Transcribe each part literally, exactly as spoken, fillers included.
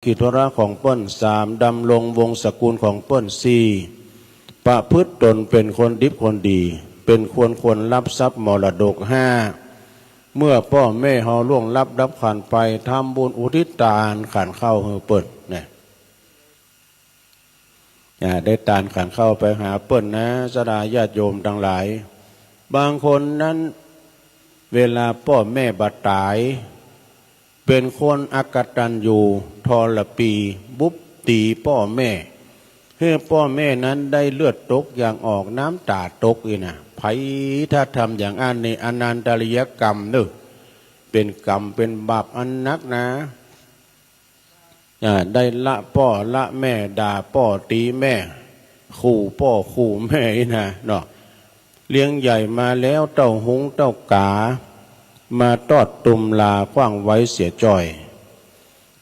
กิจธุระของเปิ้น สาม ดำรงวงศ์สกุลของเปิ้น สี่ ประพฤติตนเป๋นคนดิบคนดี เป๋นคนควรฮับทรัพย์มรดก ห้า เมื่อป้อแม่เฮาล่วงลับดับขันธ์ไป ทำบุญอุทิศตานขันข้าวหื้อเปิ้นนะ อ่า ได้ตานขันข้าวไปหาเปิ้นนะ ศรัทธาญาติโยมตังหลาย บางคนนั้น เวลาป้อแม่บ่ต๋าย เป๋นคนอกตัญญูทรปี บุบตี๋ป้อแม่ หื้อป้อแม่นั้นได้เลือดตกยางออก น้ำต๋าตกอี้นะ ใผถ้าทำอย่างอั้นนี่ อนันตริยกรรมเน่อ เป๋นกรรมเป๋นบาปอันหนักนะ อ่า ได้ละป้อละแม่ ด่าป้อตี๋แม่ ขู่ป้อขู่แม่อี้นะเนาะ เลี้ยงใหญ่มาแล้วเต้าฮุงเต้ากา มาตอดตุมลาขว้างไว้เสียจ้อย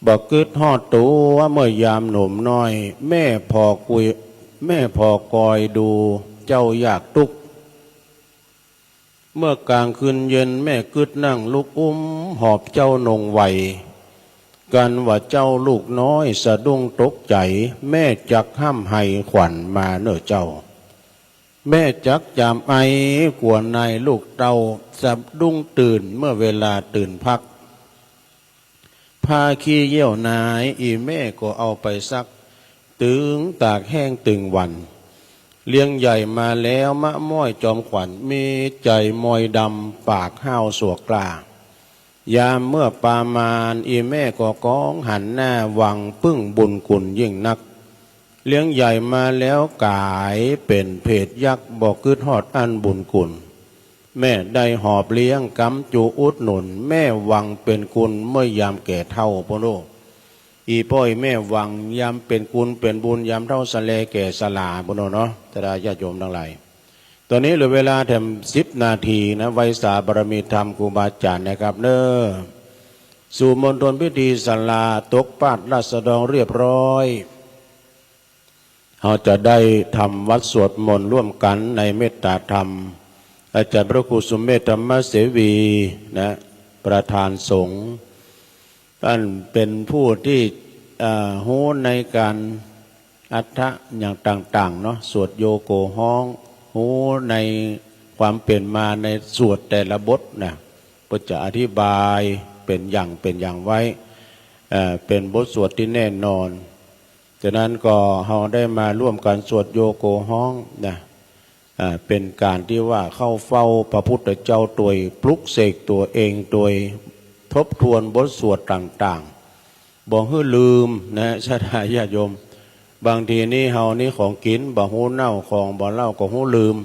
บ่กึ๊ดฮอดตั๋วเมื่อยามหนุ่มน้อย แม่ผ่อกุย แม่ผ่อคอยดูเจ้ายากตุ๊กข์ เมื่อกลางคืนเย็นแม่กึ๊ดนั่งลุกอุ้มหอบเจ้านงไว กันว่าเจ้าลูกน้อยสะดุ้งตกใจ๋ แม่จักฮ่ำไห้ขวัญมาเน่อเจ้า แม่จักจามไอกั๋วนายลูกเต้าสะดุ้งตื่นเมื่อเวลาตื่นพัก ผ้าขี้เยี่ยวนาย อี่แม่ก็เอาไปซัก ตึงตากแห้งตึงวัน เลี้ยงใหญ่มาแล้วมะม้อยจอมขวัญ มีใจ๋มอยดำปากห้าวสัวกล้า ยามเมื่อปามาณ อี่แม่ก็ก้องหันหน้าหวังปึ้งบุญคุณยิ่งนัก เลี้ยงใหญ่มาแล้วก๋ายเป๋นเผตยักษ์ บ่กึ๊ดฮอดอั้นบุญคุณ แม่ได้หอบเลี้ยงกำจูอุดหนุน แม่หวังเป๋นคุณเมื่อยามแก่เฒ่า ปุ้นโอ้ อี่ป้ออี่แม่หวังยามเป๋นคุณเป๋นบุญยามเฒ่าชราแก่ชรา ปุ้นโอ้เนาะ ศรัทธาญาติโยมตังหลาย ต๋อนนี้เหลือเวลาแถมสิบนาทีนะ ไหว้สาบารมีธรรมครูบาอาจ๋ารย์นะครับเน่อ สู่มณฑลพิธีศาลาตกปาดราชดองเรียบร้อย เฮาจะได้ทำวัตรสวดมนต์ร่วมกั๋นในเมตตาธรรม อาจ๋ารย์พระครูสุเมธธรรมเสวีนะ ประธานสงฆ์ ต้านเป๋นผู้ตี้ อ่า ฮู้ในก๋านอัฏฐะอย่างต่างๆ เนาะ สวดโยโกฮ้อง ฮู้ในความเป๋นมาในสวดแต่ละบทนะ เปิ้นจะอธิบายเป๋นอย่างเป๋นอย่างไว้ เอ่อ เป๋นบทสวดตี้แน่นอน ฉะนั้นก็เฮาได้มาร่วมกั๋นสวดโยโกฮ้องนะ อ่า เป๋นก๋านตี้ว่าเข้าเฝ้าพระพุทธเจ้าตวย ปลุกเสกตั๋วเองตวย ทบทวนบทสวดต่างๆ บ่หื้อลืมนะ ศรัทธาญาติโยม บางทีนี่เฮานี่ของกิ๋นบ่ฮู้เน่า ของบ่เล่าก็ฮู้ลืม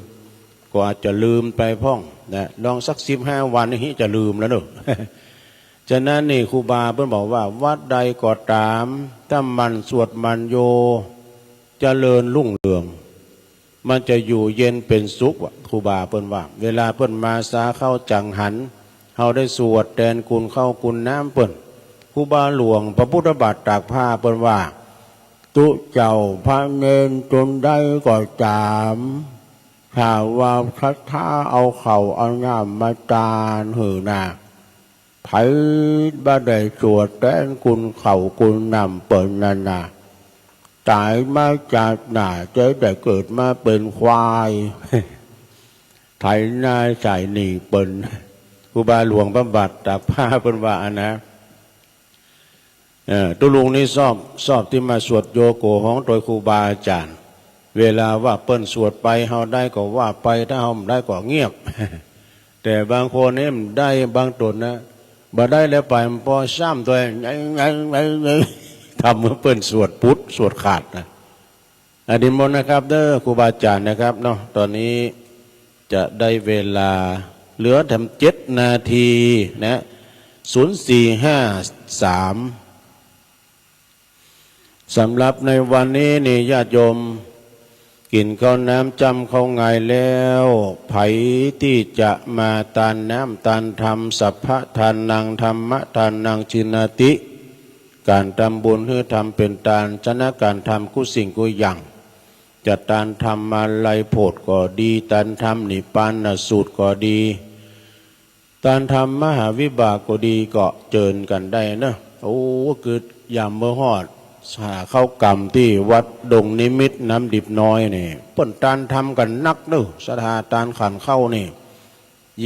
ก็อาจจะลืมไปพ่องนะ ลองสักสิบห้าวันนี่จะลืมแล้วเน่อ ฉะนั้นนี่ครูบาเปิ้นบอกว่า วัดใดก็ต๋าม ถ้าหมั่นสวดหมั่นโย เจริญรุ่งเรือง มันจะอยู่เย็นเป๋นสุขว่ะ ครูบาเปิ้นว่า เวลาเปิ้นมาสาเข้าจังหัน เฮาได้สวดแตนกุณข้าวกุณน้ำเปิ้น ครูบาหลวงพระพุทธบาทตากผ้าเปิ้นว่า ตุ๊เจ้าพระเณรจุนใดก็ต๋าม ถ้าว่าศรัทธาเอาข้าวเอาน้ำมาตานหื้อนา ใผบ่ได้สวดแตนกุณข้าวกุณน้ำเปิ้นนั้นนา ต๋ายมาจาติหน้าจะได้เกิดมาเป๋นควาย ไถนาใจ๊หนี้เปิ้น ครูบาหลวงพระบาทตากผ้าเปิ้นว่าอันนะ เออ ตุ๊ลุงนี่ชอบ ชอบตี้มาสวดโยโกฮ้องตวยครูบาอาจ๋ารย์ เวลาว่าเปิ้นสวดไป เฮาได้ก็ว่าไป ถ้าเฮาบ่ได้ก็เงียบ แต่บางคนนี่บ่ได้บางต๋นนะ บ่ได้แล้วไปมันปอซ้ำตวย ทำหื้อเปิ้นสวดปุ๊ดสวดขาดนะ อนิมนต์นะครับเน่อ ครูบาอาจ๋ารย์นะครับเนาะ ต๋อนนี้จะได้เวลาเหลือแถมเจ็ดนาทีนะ ศูนย์สี่ห้าสาม สำหรับในวันนี้นี่ญาติโยม กิ๋นข้าวน้ำจ้ำข้าวงายแล้ว ใผตี้จะมาตานน้ำตานธรรม สัพพะทานัง ธัมมะทานัง จินนาติ ก๋านทำบุญหื้อธรรมเป๋นตาน ชนะก๋านทำกู้สิ่งกู้อย่าง จะตานธรรมาลัยโพธิก็ดี ตานธรรมนิพพานสูตรก็ดี ตานธรรมมหาวิบากก็ดี ก็เจิญกั๋นได้เนาะ โอ้ คือ ยามเมื่อฮอด หาเข้ากรรมตี้วัดดงนิมิตรน้ำดิบน้อยนี่ เปิ้นตานธรรมกั๋นนักเน่อ ศรัทธาตานขันเข้านี่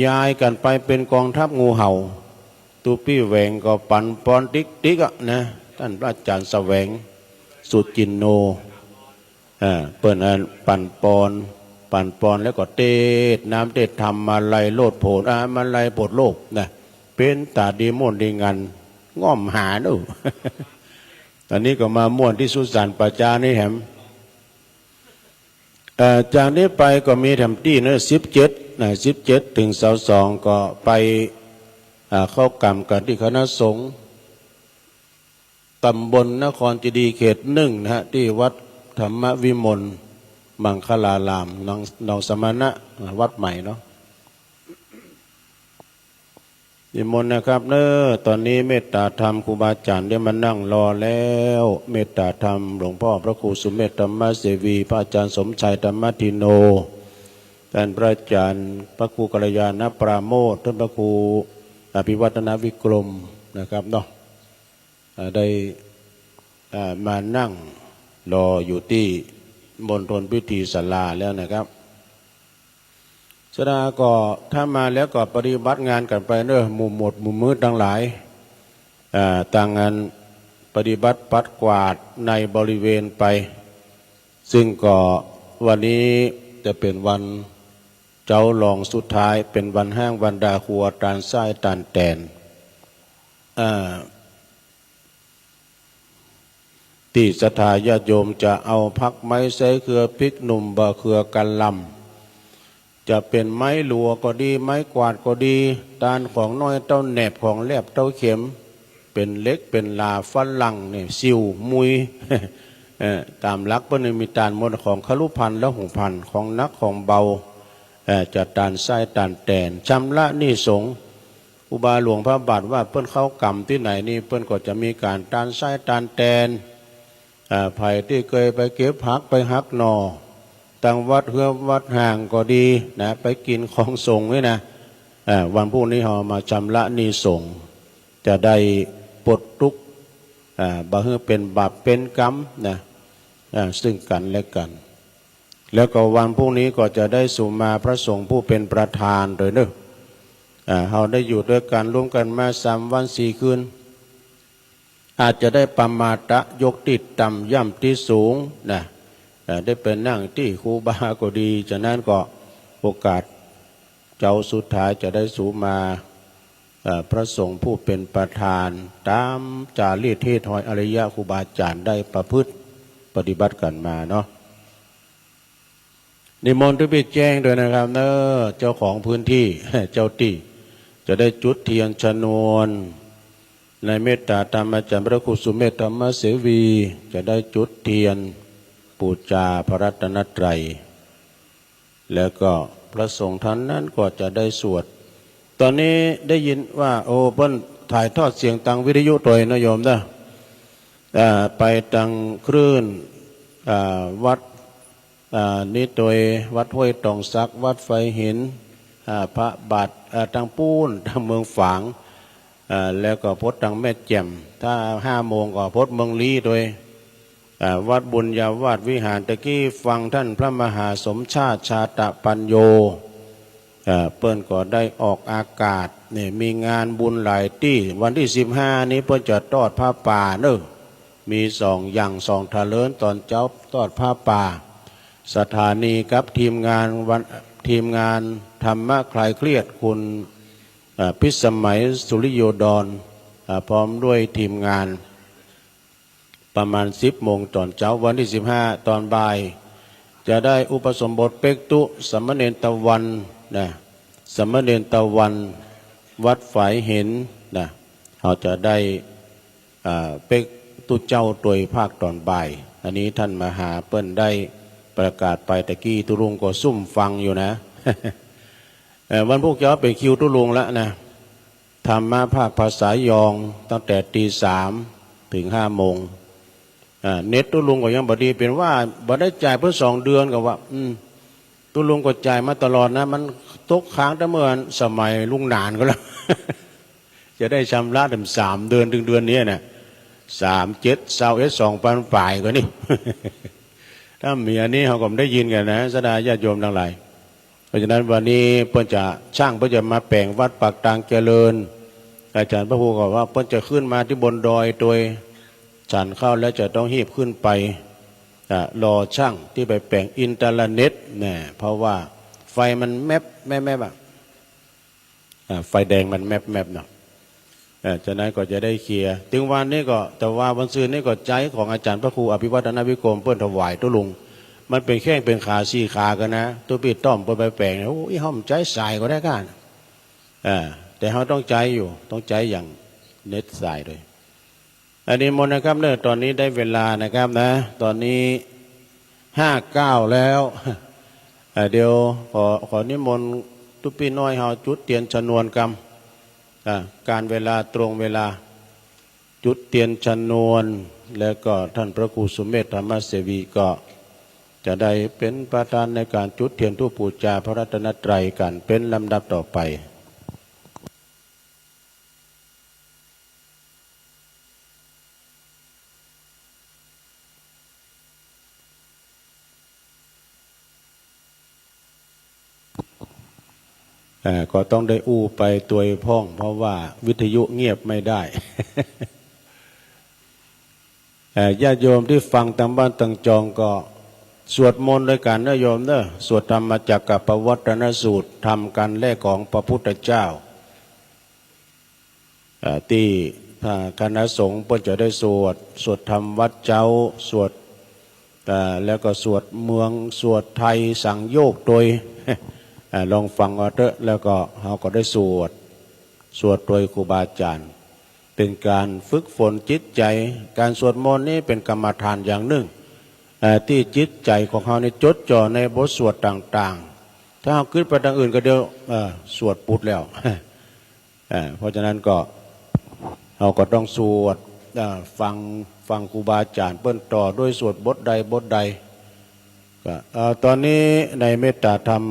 ย้ายกั๋นไปเป๋นกองทัพงูเห่า ตุ๊ปี้แหวงก็ปั๋นปอนติ๊กๆ อะนะ ต้านพระอาจ๋ารย์แสวง สุจินโน อ่า เปิ้นอันปั๋นปอน ปั๋นปอนแล้วก็เตศน์น้ำเตศน์ธรรมมาลัยโลดโผน อ่า มาลัยโผนโลกนะ เป๋นต๋าดีม่วนดีงัน ง่อมหาเน่อ อันนี้ก็มาม่วนตี้สุสานป่าจ๊านี่แหม เอ่อ จากนี้ไปก็มีแถมตี้เน่อ สิบเจ็ดนะ สิบเจ็ดเถิงซาวสองก็ไป อ่า เข้ากรรมกั๋นตี้คณะสงฆ์ ต๋ำบลนครเจดีย์เขตหนึ่งนะฮะ ตี้วัดธรรมวิมลมังคลาราม หนอง หนองสมณะ วัดใหม่เนาะ นิมนต์นะครับเน่อ ต๋อนนี้เมตต๋าธรรมครูบาอาจ๋ารย์ได้มานั่งรอแล้ว เมตต๋าธรรมหลวงพ่อพระครูสุเมธธรรมเสวี พระอาจ๋ารย์สมชัยธรรมทินโน ต้านพระอาจ๋ารย์พระครูกัลยาณปราโมทย์ ต้านพระครูอภิวัฒนวิกรมนะครับเนาะ อ่า ได้ อ่า มานั่งรออยู่ตี้มณฑลพิธีศาลาแล้วนะครับ ศรัทธาก็ถ้ามาแล้วก็ปฏิบัติงานกั๋นไปเน่อ หมู่หมวดหมู่มื้อตังหลาย อ่า ตางอันปฏิบัติปัดกวาดในบริเวณไป ซึ่งก็วันนี้จะเป๋นวันเจ๊ารองสุดท้าย เป๋นวันฮ้างวันดาครูอาตานส้ายอาตานแตน อ่า ตี้ศรัทธาญาติโยมจะเอาผักไม้ไส้เครือพริกหนุ่มบ่าเขือกะหล่ำ จะเป๋นไม้หลัวก็ดี ไม้กวาดก็ดี ตานของน้อยเต้าแหนบ ของแหลบเต้าเข็ม เป๋นเหล็กเป๋นหลาฝรั่งเนี่ย สิ่ว มุย เอ่อ ต๋ามหลักเปิ้นนี่มีตานหมด ของครุภัณฑ์และหงส์ภัณฑ์ ของหนักของเบา เอ่อ จะตานส้ายอาตานแตน ชำระหนี้สงฆ์ ครูบาหลวงพระบาทว่าเปิ้นเข้ากรรมตี้ไหนนี่ เปิ้นก็จะมีก๋านตานส้ายอาตานแตน อ่า ใผตี้เกยไปเก็บผักไปหักหน่อ ตางวัดเฮือนวัดฮ้างก็ดีนะ ไปกิ๋นของสงฆ์นี่นะ อ่า วันพูกนี้เฮามาชำระหนี้สงฆ์ จะได้ปลดตุ๊กข์ อ่า บ่หื้อเป๋นบาปเป๋นกรรมนะ อ่า ซึ่งกั๋นและกั๋น แล้วก็วันพูกนี้ก็จะได้สุมาพระสงฆ์ผู้เป๋นประธานโดยเน่อ อ่า เฮาได้อยู่ตวยกั๋นร่วมกั๋นมาสามวันสี่คืน อาจจะได้ปมาทะยกตี้ต่ำย่ำตี้สูงนะ เอ่อ ได้ไปนั่งตี้ครูบาก็ดี ฉะนั้นก็โอกาสเจ๊าสุดท้ายจะได้สุมา เอ่อ พระสงฆ์ผู้เป๋นประธาน ต๋ามจารีตฮีตฮอยอริยะครูบาอาจ๋ารย์ได้ประพฤติปฏิบัติกั๋นมาเนาะ นิมนต์ตุ๊ปี้แจ้งโดยนะครับเน่อ เจ้าของพื้นตี้ เจ้าตี้ จะได้จุดเตียนชนวน ในเมตต๋าธรรมอาจ๋ารย์พระครูสุเมธธรรมเสวี จะได้จุดเตียนปู๋จาพระรัตนตรัย แล้วก็พระสงฆ์ต้านนั้นก็จะได้สวด ต๋อนนี้ได้ยินว่า โอ้ เปิ้นถ่ายทอดเสียงตางวิทยุตวยเนาะโยมเนาะ อ่า ไปตางคลื่น อ่า วัด อ่า นี้ตวย วัดห้วยตองสัก วัดไฟหิน อ่า พระบาท อ่า ตางปู๊น ตางเมืองฝาง อ่า แล้วก็พดตางแม่แจ่ม ถ้าห้าโมงก็พดเมืองลี้ตวย อ่า วัดบุญญาวาสวิหาร ตะกี้ฟังต้านพระมหาสมชาติ ชาตะปัญโญ อ่า เปิ้นก็ได้ออกอากาศ นี่มีงานบุญหลายตี้ วันตี้สิบห้านี้เปิ้นจะตอดผ้าป่าเน่อ มีสองอย่างสองทะเลิน ต๋อนเจ๊าตอดผ้าป่า ศรัทธานีกับทีมงานวัน ทีมงานธรรมะคลายเครียด คุณ อ่า พิสมัยสุริโยดร อ่า พร้อมด้วยทีมงาน ประมาณสิบโมงต๋อนเจ๊าวันตี้สิบห้า ต๋อนบ่าย จะได้อุปสมบทเป๊กตุ๊สามเณรตะวันนะ สามเณรตะวัน วัดฝายหินนะ เฮาจะได้ อ่า เป๊กตุ๊เจ้าตวยภาคต๋อนบ่าย อันนี้ต้านมหาเปิ้นได้ประกาศไปตะกี้ ตุ๊ลุงก็ซุ่มฟังอยู่นะ เอ่อ วันพูกเจ๊าเป๋นคิวตุ๊ลุงละนะ ธรรมะภาคภาษายองตั้งแต่ตีสามเถิงห้าโมง อ่า เน็ตตุ๊ลุงก็ยังบ่ดี เป๋นว่าบ่ได้จ่ายเปิ้นสองเดือนก็ว่า อืม ตุ๊ลุงก็จ่ายมาตลอดนะ มันตกค้างแต่เมื่อสมัยลุงหนานก็แล้ว จะได้ชำระเถิงสามเดือนเถิงเดือนนี้นะ สามเจ็ด ซาวเอ็ด สองปันป๋ายก่อนี่ ถ้าบ่มีอันนี้เฮาก็บ่ได้ยินกั๋นนะ ศรัทธาญาติโยมตังหลาย เพราะฉะนั้นวันนี้เปิ้นจะ จ้างเปิ้นจะมาแป๋งวัดปากตางเจริญ อาจ๋ารย์พระครูก็ว่าเปิ้นจะขึ้นมาตี้บนดอยตวย ฉันข้าวแล้วจะต้องฮีบขึ้นไป อ่ะ รอจ้างตี้ไปแป๋งอินเตอร์เน็ตนะ เพราะว่าไฟมันแมบแมบแมบอะ อ่า ไฟแดงมันแมบๆ เนาะ เออ ฉะนั้นก็จะได้เคลียร์ ตึงวันนี้ก็ แต่ว่าวันซืนนี้ก็ใจ๊ของอาจ๋ารย์พระครูอภิวัฒนวิกรมเปิ้นถวายตุ๊ลุง มันเป๋นแข้งเป๋นขาสี่ขากั๋นนะ ตุ๊ปี้ต้อมเปิ้นไปแป๋ง โอ้ อี้ห้อมใจ๊สายก็ได้ก้า อ่า แต่เฮาต้องใจ๊อยู่ ต้องใจ๊อย่างเน็ตสายโดย อันนี้หมดนะครับเนอะ ตอนนี้ได้เวลานะครับนะ ตอนนี้ห้าเก้าแล้ว อ่า เดี๋ยวขอ ขอนิมนต์ตุ๊ปี้น้อยเฮาจุดเตียนชนวนกำ อ่า การเวลาตรงเวลา จุดเตียนชนวน แล้วก็ท่านพระครูสุเมธธรรมเสวีก็จะได้เป๋นประธานในการจุดเตียนธูปปู๋จาพระรัตนตรัยกั๋นเป๋นลำดับต่อไป อ่า ก็ต้องได้อู้ไปตวยพ่อง เพราะว่าวิทยุเงียบไม่ได้ อ่า ญาติโยมตี้ฟังตางบ้านตางจองก็สวดมนต์ตวยกั๋นเนอะโยมเนอะ สวดธรรมจักกัปปวัตตนสูตร ธรรมการแลกของพระพุทธเจ้า อ่า ตี้ อ่า คณะสงฆ์เปิ้นจะได้สวด สวดธรรมวัตรเจ๊า สวด อ่า แล้วก็สวดเมือง สวดไทยสังโยคตวย อ่า ลองฟังเอาเต๊อะ แล้วก็เฮาก็ได้สวด สวดตวยครูบาอาจ๋ารย์ เป๋นการฝึกฝนจิตใจ๋ การสวดมนต์นี้เป๋นกรรมฐานอย่างนึ่ง อ่า ตี้จิตใจ๋ของเฮานี่จดจ่อในบทสวดต่างๆ ถ้าเฮากึ๊ดไปตางอื่นก็เดี๋ยว เอ่อ สวดปุดแล้ว อ่า เพราะฉะนั้นก็ เฮาก็ต้องสวด อ่า ฟัง ฟังครูบาอาจ๋ารย์เปิ้นต่อด้วยสวดบทใดบทใด ก็ เอ่อ ตอนนี้ในเมตตาธรรม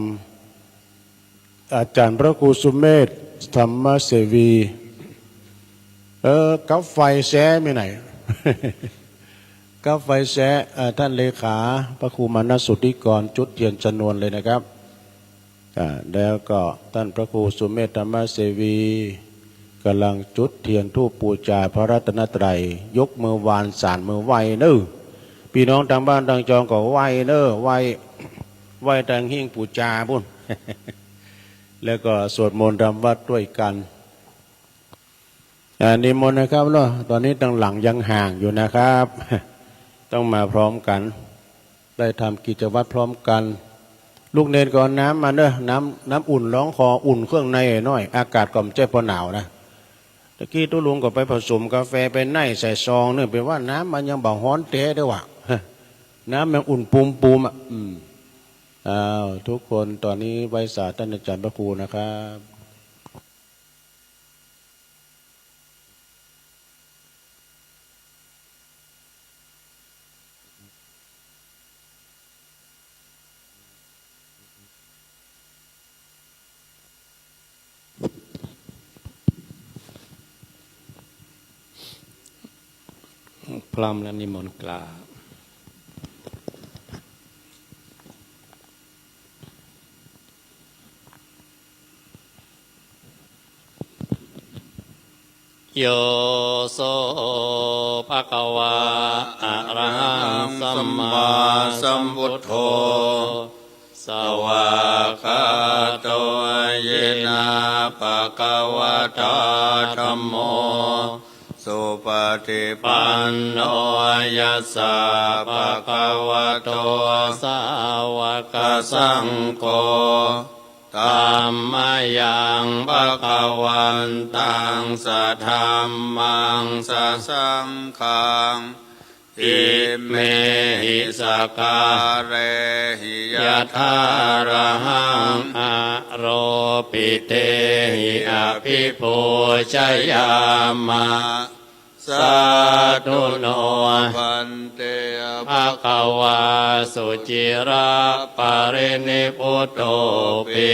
อาจ๋ารย์พระครูสุเมธธรรมเสวี เออ กับไฟแซ้มีไหน กับไฟแซ้ เอ่อ ท่านเลขาพระครูมานะสุทธิกรจุดเตียนชนวนเลยนะครับ อ่า แล้วก็ต้านพระครูสุเมธธรรมเสวี ก่ำลังจุดเตียนธูปปู๋จาพระรัตนตรัย ยกมือวานสานมือไหว้เน้อ ปี้น้องตางบ้านตางจองก็ไหว้เน้อ ไหว้ ไหว้ตางหิ้งปู๋จาปู๊น แล้วก็สวดมนต์ทำวัตรตวยกั๋น อ่า นิมนต์นะครับเนาะ ตอนนี้ตางหลังยังห่างอยู่นะครับ ต้องมาพร้อมกั๋น ได้ทำกิจวัตรพร้อมกั๋น ลูกเณรก็เอาน้ำมาเน้อ น้ำ น้ำอุ่นรองคอ อุ่นเครื่องในหน้อย อากาศก็บ่ใจ้ปอหนาวนะ ตะกี้ตุ๊ลุงก็ไปผสมกาแฟไปไหน้ใส่ซองเน้อ เป๋นว่าน้ำมันยังบ่ฮ้อนแต๊เด้อวะ น้ำยังอุ่นปูมๆ อ่ะ อืม อ้าว ทุกคน ตอนนี้ไหว้สาต้านอาจ๋ารย์พระครูนะครับ พร้อมแล้วนิมนต์กราบ โย โส ภะคะวา อะระหัง สัมมาสัมพุทโธ สวากขาโต เยนะ ภะคะวะตา ธัมโม สุปะฏิปันโน ยัสสะ ภะคะวะโต สาวะกะสังโฆ ธัมมะยัง ภะคะวันตัง สะธัมมัง สะสังฆัง อิเมหิ สะกาเรหิ ยะถา ระหัง อะโรปิเตหิ อะภิปูชยามะ สาธุโน ภันเต ภะคะวา สุจิระปะรินิพพุตโตปิ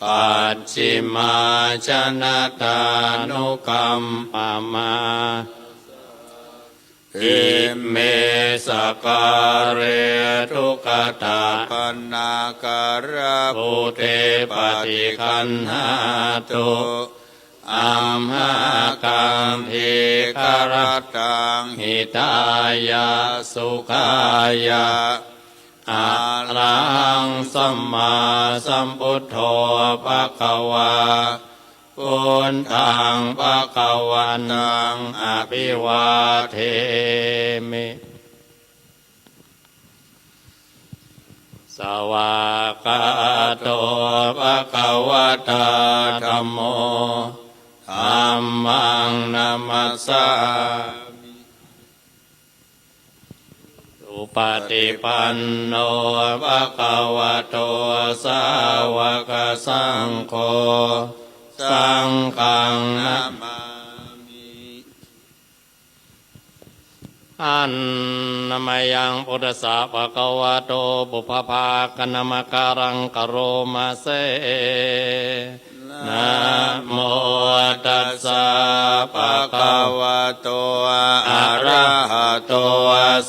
ปัชฌิมาจนะตานุกัมปะมา Ime sakkāre duggatapaṇṇākārabhūte paṭiggaṇhātu amhākaṃ dīgharattaṃ hitāya sukhāya. Arahaṃ sammāsambuddho bhagavā, buddhaṃ bhagavantaṃ abhivādemi. Svākkhāto bhagavatā dhammo, dhammaṃ namassāmi. Supaṭipanno bhagavato sāvakasaṅgho, saṅghaṃ namāmi. Annamayaṃ buddhassa bhagavato pubbabhāganamakāraṃ karoma se. Namo tassa bhagavato arahato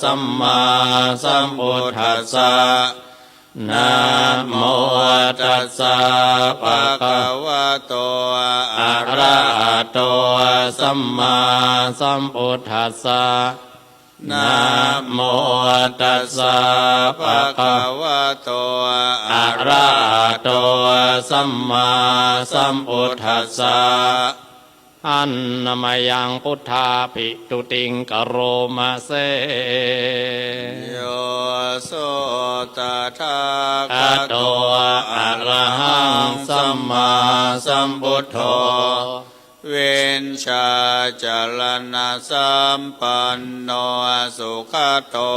sammāsambuddhassa. Namo tassa bhagavato arahato sammāsambuddhassa. Namo tassa bhagavato arahato sammāsambuddhassa. Annamayaṃ buddhābhitūtiṃ karoma se. Yo so tathāgato arahaṃ sammāsambuddho vijjācaraṇasampanno sugato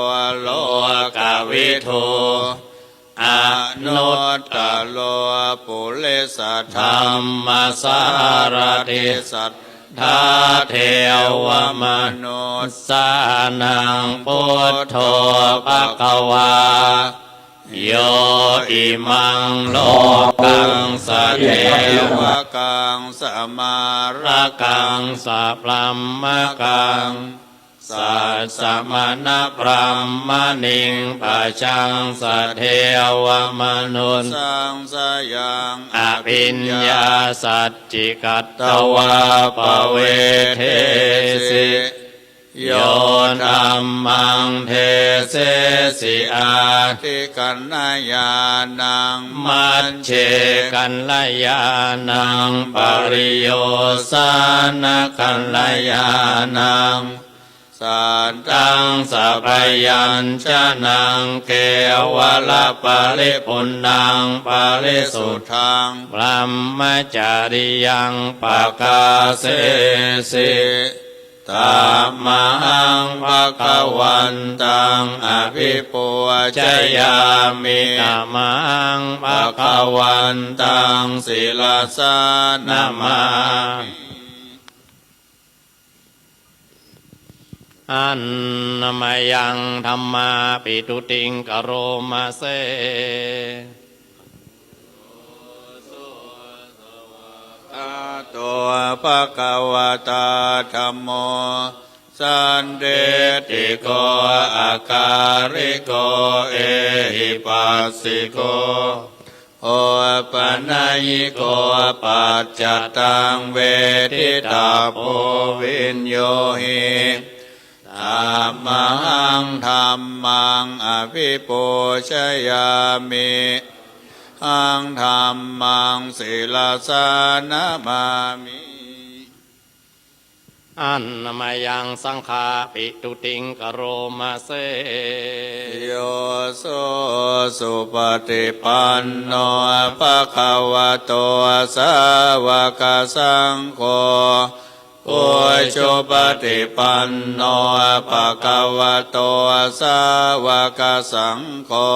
lokavidū anuttaro purisadammasārathi satthā devamanussānaṃ buddho bhagavā. Yo imaṃ lokaṃ sadevakaṃ samārakaṃ sabrahmakaṃ sassamaṇabrāhmaṇiṃ pajaṃ sadevamanussaṃ sayaṃ abhiññāsaccikatvā pavedesi. Yo dhammaṃ desesi ādikalyāṇaṃ majjhekalyāṇaṃ pariyosānakalyāṇaṃ saddaṃ sabyañjanaṃ kevalaparipuṇṇaṃ parisuddhaṃ brahmacariyaṃ pakāsesi. Tamahaṃ bhagavantaṃ abhipūjayāmi. Tamahaṃ bhagavantaṃ sirasā namāmi. Annamayaṃ dhammābhitūtiṃ karoma se. Svākkhāto bhagavatā dhammo sandiṭṭhiko akāliko ehipassiko opanayiko paccattaṃ veditabbo viññūhi. Tamahaṃ dhammaṃ abhipūjayāmi. Ahaṃ dhammaṃ sirasā namāmi. Annamayaṃ saṅghābhitūtiṃ karoma se. Yo so supaṭipanno bhagavato sāvakasaṅgho, ujupaṭipanno bhagavato sāvakasaṅgho,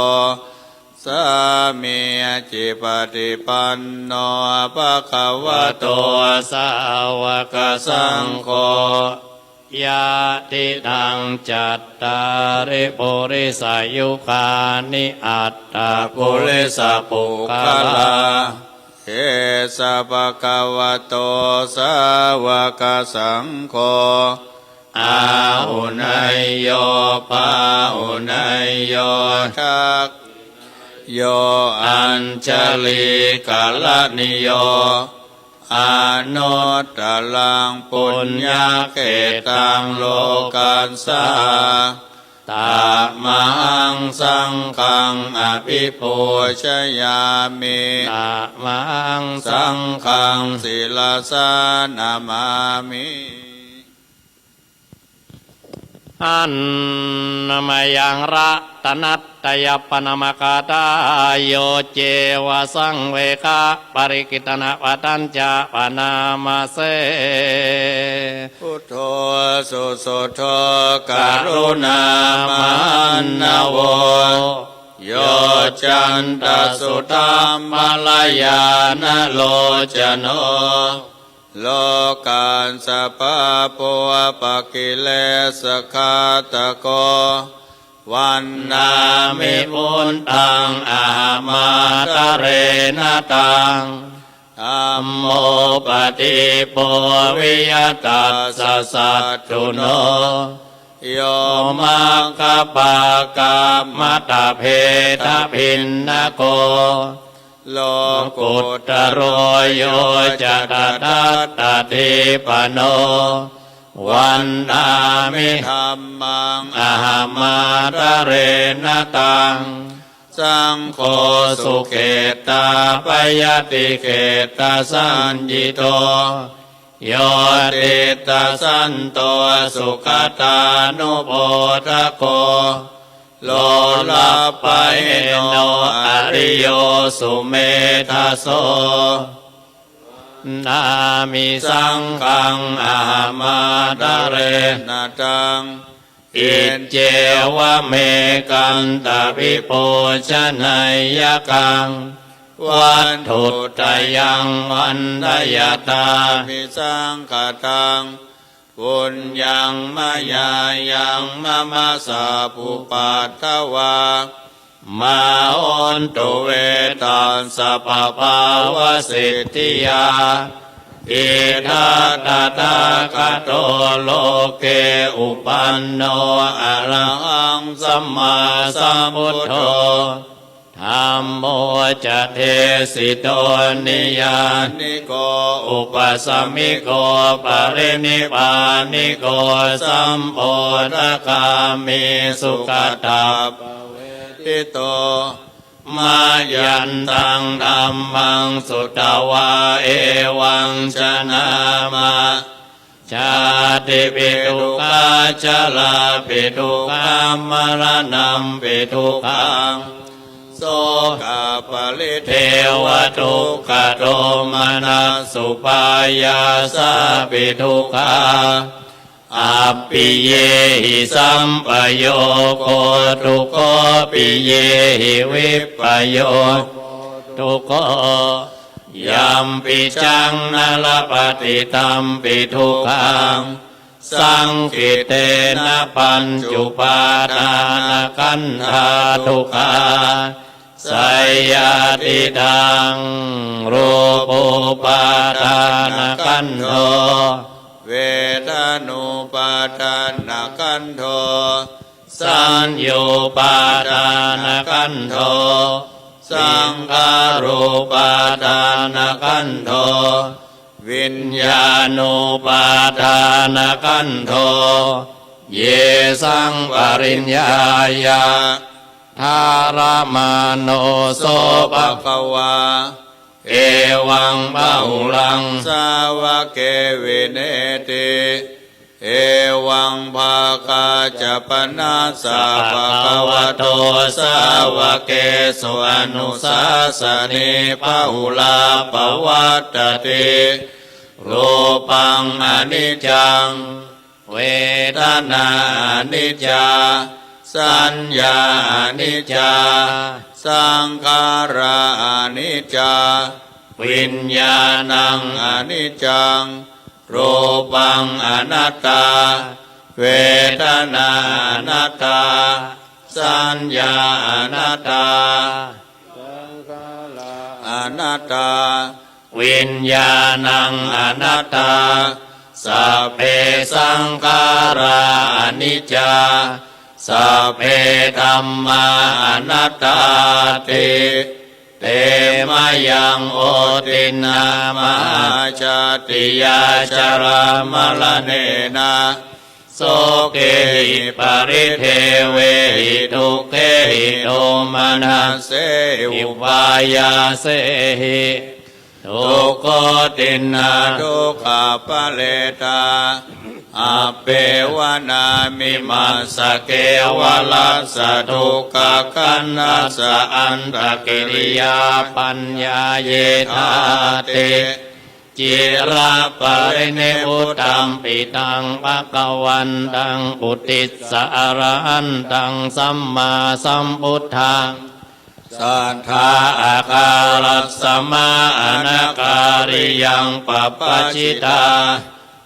sāmīcipaṭipanno bhagavato sāvakasaṅgho, yadidaṃ cattāri purisayugāni aṭṭha purisapuggalā, esa bhagavato sāvakasaṅgho, อาหุเนยโย ปาหุเนยโย ทักขิเณยโย อัญชลีกรณีโย อนุตตรังปุญญเขตตังโลกัสสา ตะมหังสังฆังอภิปูชยามิ ตะมหังสังฆังศิรสานะมามิ หันนมยังรัตนัตตยปนมกาทา โยเจวะสังเวคะปริกิตนปทัญจะปนามเส พุทโธสุสุโธกรุณามหันนโว โยจันตสุธัมมรญาณโลจโน โลกัสสปะปุพพกิเลสขาตโก วันดามิพุทธังอะหะมาทะเรนะตัง ธัมโมปะตีปโปวิยะตัสสะสัตถุโน โยมัคคะปาคะมัตตะเภทะภินนะโก โลกุตตะโร โยจะตะทัสสะทิปะโน วันดามิธัมมังอะหะมาทะเรนะตัง สังโฆสุเขตตาปะยะติเขตะสัญญิโต โยติสสะสันโตสุขะตานุโปทะโก โลรัปปะเฮโนอะริโยสุเมทะโส วันดามิสังฆังอะหะมาทะเรนะตัง อิจเจวะเมกันตะวิปูชนะยักขัง วัตถุตะยังวันดะยะตามิสังฆะตัง ปุญญังมะยายังมะมะสัพพุปัททะวา มะหอนตุเวทัสสะปะภาวะสิทธิยา อิทัสสะตะถาคะโต โลเกอุปันโน อะระหังสัมมาสัมพุทโธ ธัมโมจะเทสิโต นิยานิโก อุปะสะมิโก ปะรินิพพานิโก สัมโพธิคามิ สุคะตะปะเวทิโต มะยันตังธัมมังสุตวา เอวังจะนามะ ชาติปิทุกขา ชะลาปิทุกขา มะระณัมปิทุกขัง โสกะปะริเทวะทุกขะโทมนัสสุปายาสาปิทุกขา อัปปิเยหิสัมปะโยโค ทุกโข ปิเยหิวิปปะโยโค ทุกโข ยัมปิจังนะละปะติ ตัมปิทุกขัง สังขิตเตนะ ปัญจุปาทานขันธาทุกขา สัยยาทิฏฐัง รูปูปาทานขันโธ เวทะนูปาทานขันโธ สัญญูปาทานขันโธ สังขารูปาทานขันโธ วิญญาณูปาทานขันโธ เยสังปริญญายะ ทาระมาโน โส ภะคะวา เอวังบะหุลัง สาวะเก วิเนติ เอวัง ภาคะจะปะนะสะ ภะคะวะโต สาวะเกสุ อนุสาสะนี บะหุลาปะวัตตะติ รูปังอนิจจัง เวทนาอนิจจา สัญญาอนิจจา สังขาราอนิจจา วิญญาณังอนิจจัง รูปังอนัตตา เวทนาอนัตตา สัญญาอนัตตา สังขาราอนัตตา วิญญาณังอนัตตา Sabbe saṅkhārā aniccā, sabbe dhammā anattāti. Te mayaṃ otiṇṇā mahāsāṭiyā, jarāmaraṇena sokehi paridevehi dukkhehi domanassehi upāyāsehi, dukkhotiṇṇā dukkhaparetā, appeva nāmimassa kevalassa dukkhakandhassa antakiriyā paññāyethāti. Ciraparinibbutampi taṃ bhagavantaṃ uddissa arahantaṃ sammāsambuddhaṃ, satthā ākārasmā anakāriyaṃ pabbajitā,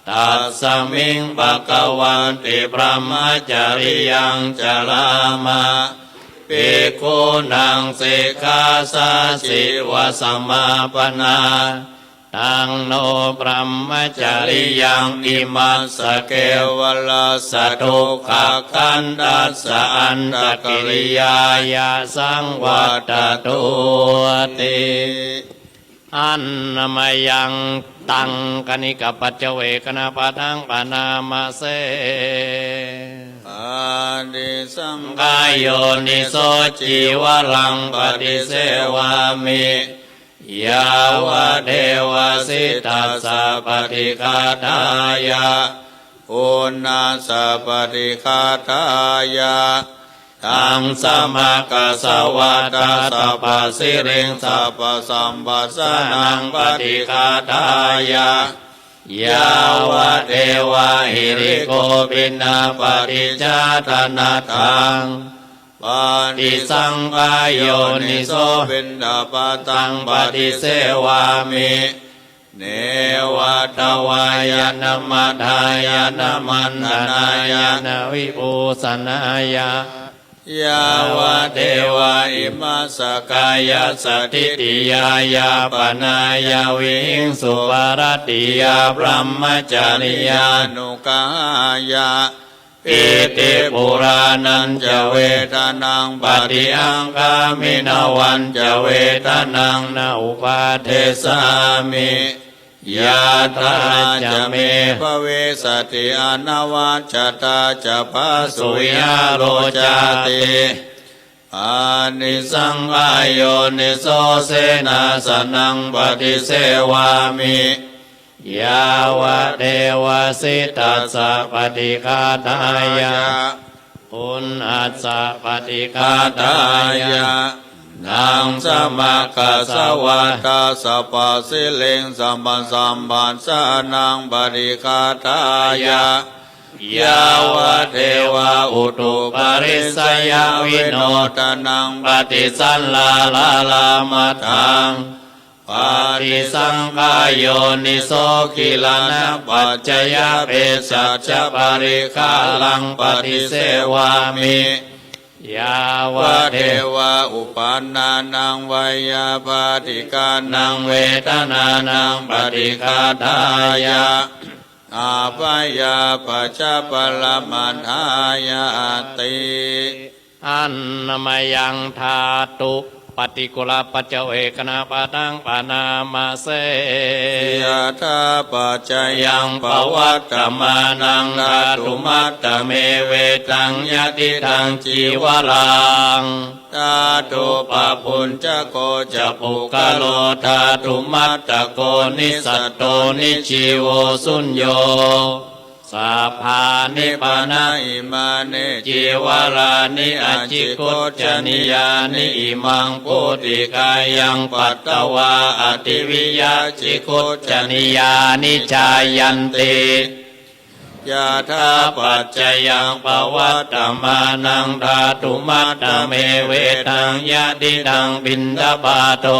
tasmiṃ bhagavanti brahmacariyaṃ carāma. Bhikkhūnaṃ sikkhāsājīvasamāpannā, taṃ no brahmacariyaṃ imassa kevalassa dukkhakandhassa antakiriyāya saṃvattatūti. Annamayaṃ taṅkhaṇikapaccavekkhaṇapāṭhaṃ bhaṇāma se. Paṭisaṅkhā yoniso cīvaraṃ paṭisevāmi, yāvadeva sītassa paṭighātāya, uṇhassa paṭighātāya, ḍaṃsamakasavātātapasiriṃsapasamphassānaṃ paṭighātāya, yāvadeva hirikopinapaṭicchādanatthaṃ. Paṭisaṅkhā yoniso piṇḍapātaṃ paṭisevāmi, neva davāya na madāya na maṇḍanāya na vibhūsanāya, yāvadeva imassa kāyassa ṭhitiyā yāpanāya vihiṃsuparatiyā brahmacariyānuggahāya, pītipūrānañca vedanaṃ paṭiggaṅkhāmi navañca vedanaṃ na uppādessāmi, yatrā ca me bhavissati anavajjatā ca phāsuvihāro cāti. Paṭisaṅkhā yoniso senāsanaṃ paṭisevāmi, yāvadeva sītassa paṭighātāya, uṇhassa paṭighātāya, ḍaṃsamakasavātātapasiriṃsapasamphassānaṃ paṭighātāya, yāvadeva utuparissayavinodanaṃ paṭisallādhāramatthaṃ. Paṭisaṅkhā yoniso gilānapaccayabhesajjaparikkhāraṃ paṭisevāmi, yāvadeva uppannānaṃ veyyābādhikānaṃ vedanānaṃ paṭighātāya, abyāpajjhaparamatāyāti. Annamayaṃ dhātupaṭikulapaccavekkhaṇapāṭhaṃ bhaṇāma se. Yathāpaccayaṃ pavattamānaṃ dhātumattame vedaṃ yadidaṃ cīvaraṃ, dhātubhabbujjako ca puggalo dhātumattako nissatto nijjīvo suñño. Sabbāni pana imāni cīvarāni acikkhujjanīyāni imaṃ pūtikāyaṃ patvā attiviyā cikkhujjanīyāni jāyanti. Yathāpaccayaṃ pavattamānaṃ dhātumattame vedaṃ yadidaṃ piṇḍapāto,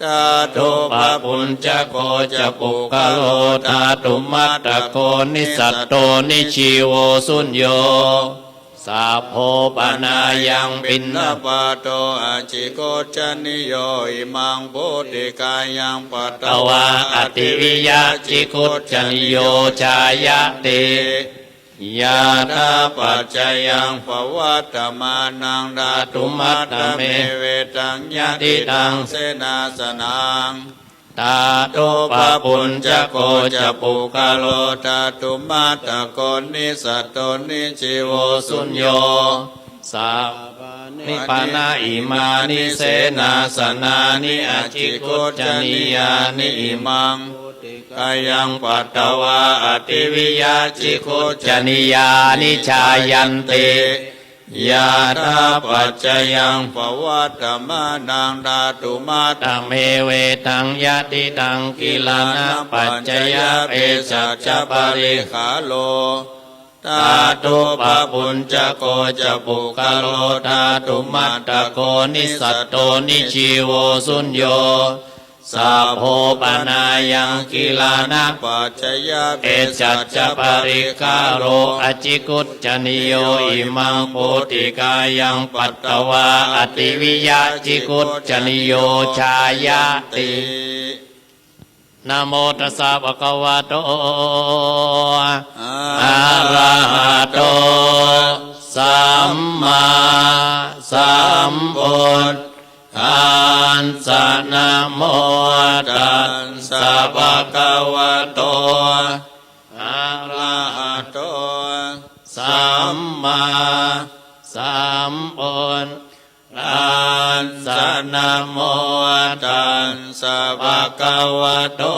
dhātubhabbujjako ca puggalo dhātumattako nissatto nijjīvo suñño. Sabbo panāyaṃ piṇḍapāto acikkuccaniyo imaṃ pūtikāyaṃ patvā attiviyya cikkuccaniyo jāyati. Yathāpaccayaṃ pavattamānaṃ dhātumattame vedaṃ yadidaṃ senāsanaṃ, tathūpabhuñjako ca puggalo dhātumattako nissatto nijjīvo suñño. Sabbāni pana imāni senāsanāni acikkuccanīyāni imaṃ pūtikāyaṃ patvā attiviyya cikkuccanīyāni jāyanti. Yathāpaccayaṃ pavattamānaṃ dhātumattame vedaṃ yadidaṃ gilānapaccayabhesajjaparikkhāro dhātupabbhuñjako ca puggalo dhātumattako nissatto nijjīvo suñño. Sabbo panāyaṃ gilānapaccayabhesajjaparikkhāro acikkuccanīyo imaṃ pūtikāyaṃ patvā attiviyya cikkuccanīyo jāyati. Namo tassa bhagavato arahato sammāsambuddhassa. Namo tassa bhagavato arahato sammāsambud dhassa. Namo tassa bhagavato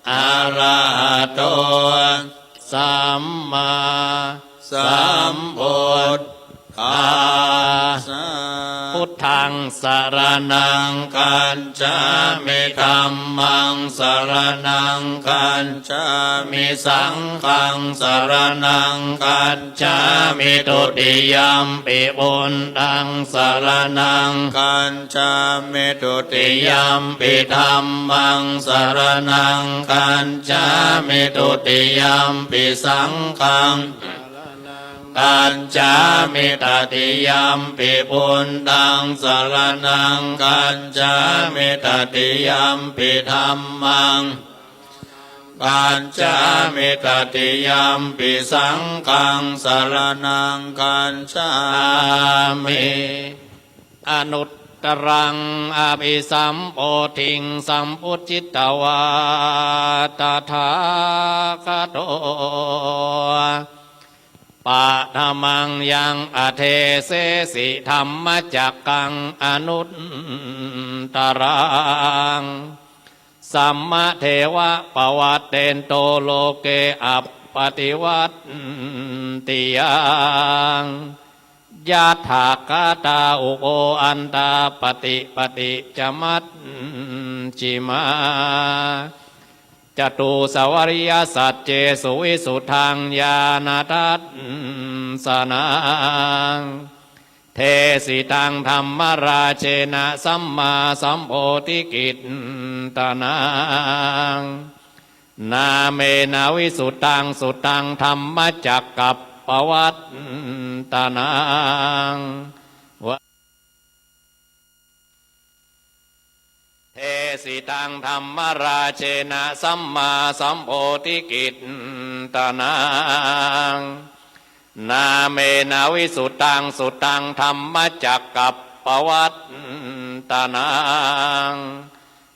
arahato sammāsambuddhassa. Buddhaṃ saraṇaṃ gacchāmi. Dhammaṃ saraṇaṃ gacchāmi. Saṅghaṃ saraṇaṃ gacchāmi. Dutiyampi buddhaṃ saraṇaṃ gacchāmi. Dutiyampi dhammaṃ saraṇaṃ gacchāmi. Dutiyampi saṅghaṃ gacchāmi. Tatiyampi buddhaṃ saraṇaṃ gacchāmi. Tatiyampi dhammaṃ gacchāmi. Tatiyampi saṅghaṃ saraṇaṃ gacchāmi. Anuttaraṃ abhisambodhiṃ sambujjhitvā tathāgato paṭhamaṃ yaṃ adesesi dhammacakkaṃ anuttaraṃ. Sammadeva pavattento loke appaṭivattiyaṃ. Yadaggatā ubho antā paṭipatti ca majjhimā, catūsvāriyasaccesu visuddhaṃ ñāṇadassanaṃ. Desitaṃ dhammarājena sammāsambodhikittanaṃ. Nāmena visuddhaṃ suddhaṃ dhammacakkappavattanaṃ. Desitaṃ dhammarājena sammāsambodhikittanaṃ. Nāmena visuddhaṃ suddhaṃ dhammacakkappavatthanaṃ.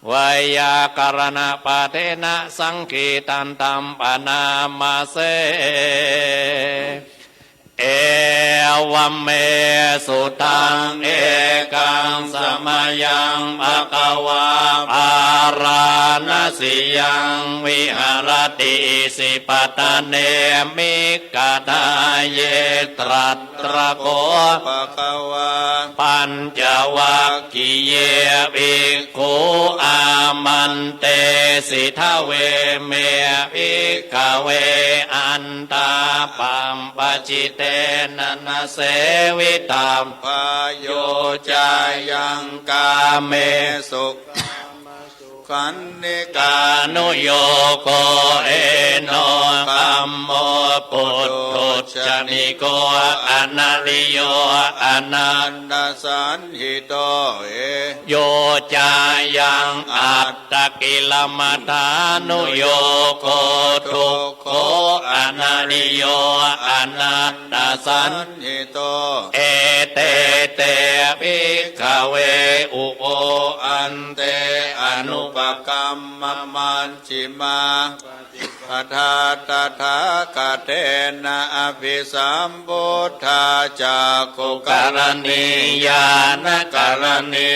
Veyyākaraṇapādena saṅgītantam bhaṇāma se. Evaṃ me sutaṃ. Ekaṃ samayaṃ bhagavā bārāṇasiyaṃ viharati isipatane migadāye. Tatra kho bhagavā pañcavaggiye bhikkhū āmantesi. Dveme bhikkhave antā pabbajitena na sevitabbā. Yo cāyaṃ kāmesu kāmasukhallikānuyogo hīno gammo pothujja jjhaniko anariyo anatthasañhito. E yo cāyaṃ attakilamathānuyogo dukkho anariyo anatthasañhito. Ete te bhikkhave ubho ante anupagamma majjhimā padā tathāgatena abhisambuddhā cakkhukaraṇī ñāṇakaraṇī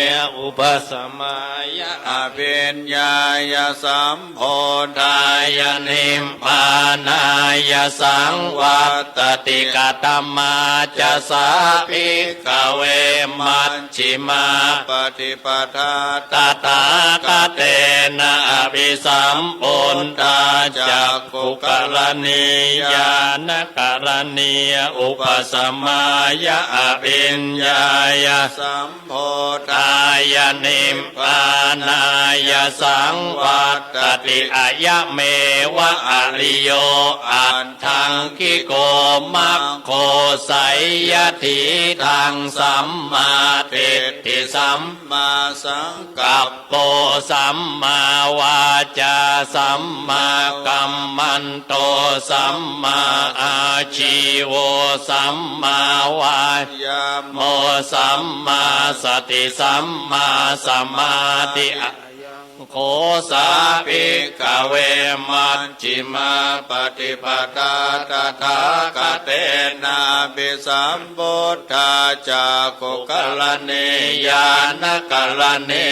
upasamāya abhiññāya sambodhāya nibbānāya saṃvattati. Katamā ca sā bhikkhave maj jhimā paṭipadā tathāgatena abhisambuddhā cakkhukaraṇī ñāṇakaraṇī upasamāya abhiññāya sambodhāya nibbānāya saṃvattati. Ayameva ariyo aṭ ṭhaṅgiko maggo, seyyathīdaṃ: sammādiṭṭhi sammāsaṅkappo sammāvācā sammākammanto sammāājīvo sammāvāyāmo sammāsati sammāsamādhi. Kho sā bhikkhave majjhimā paṭipadā tathāgatena abhisambuddhā cakkhukaraṇī ñāṇakaraṇī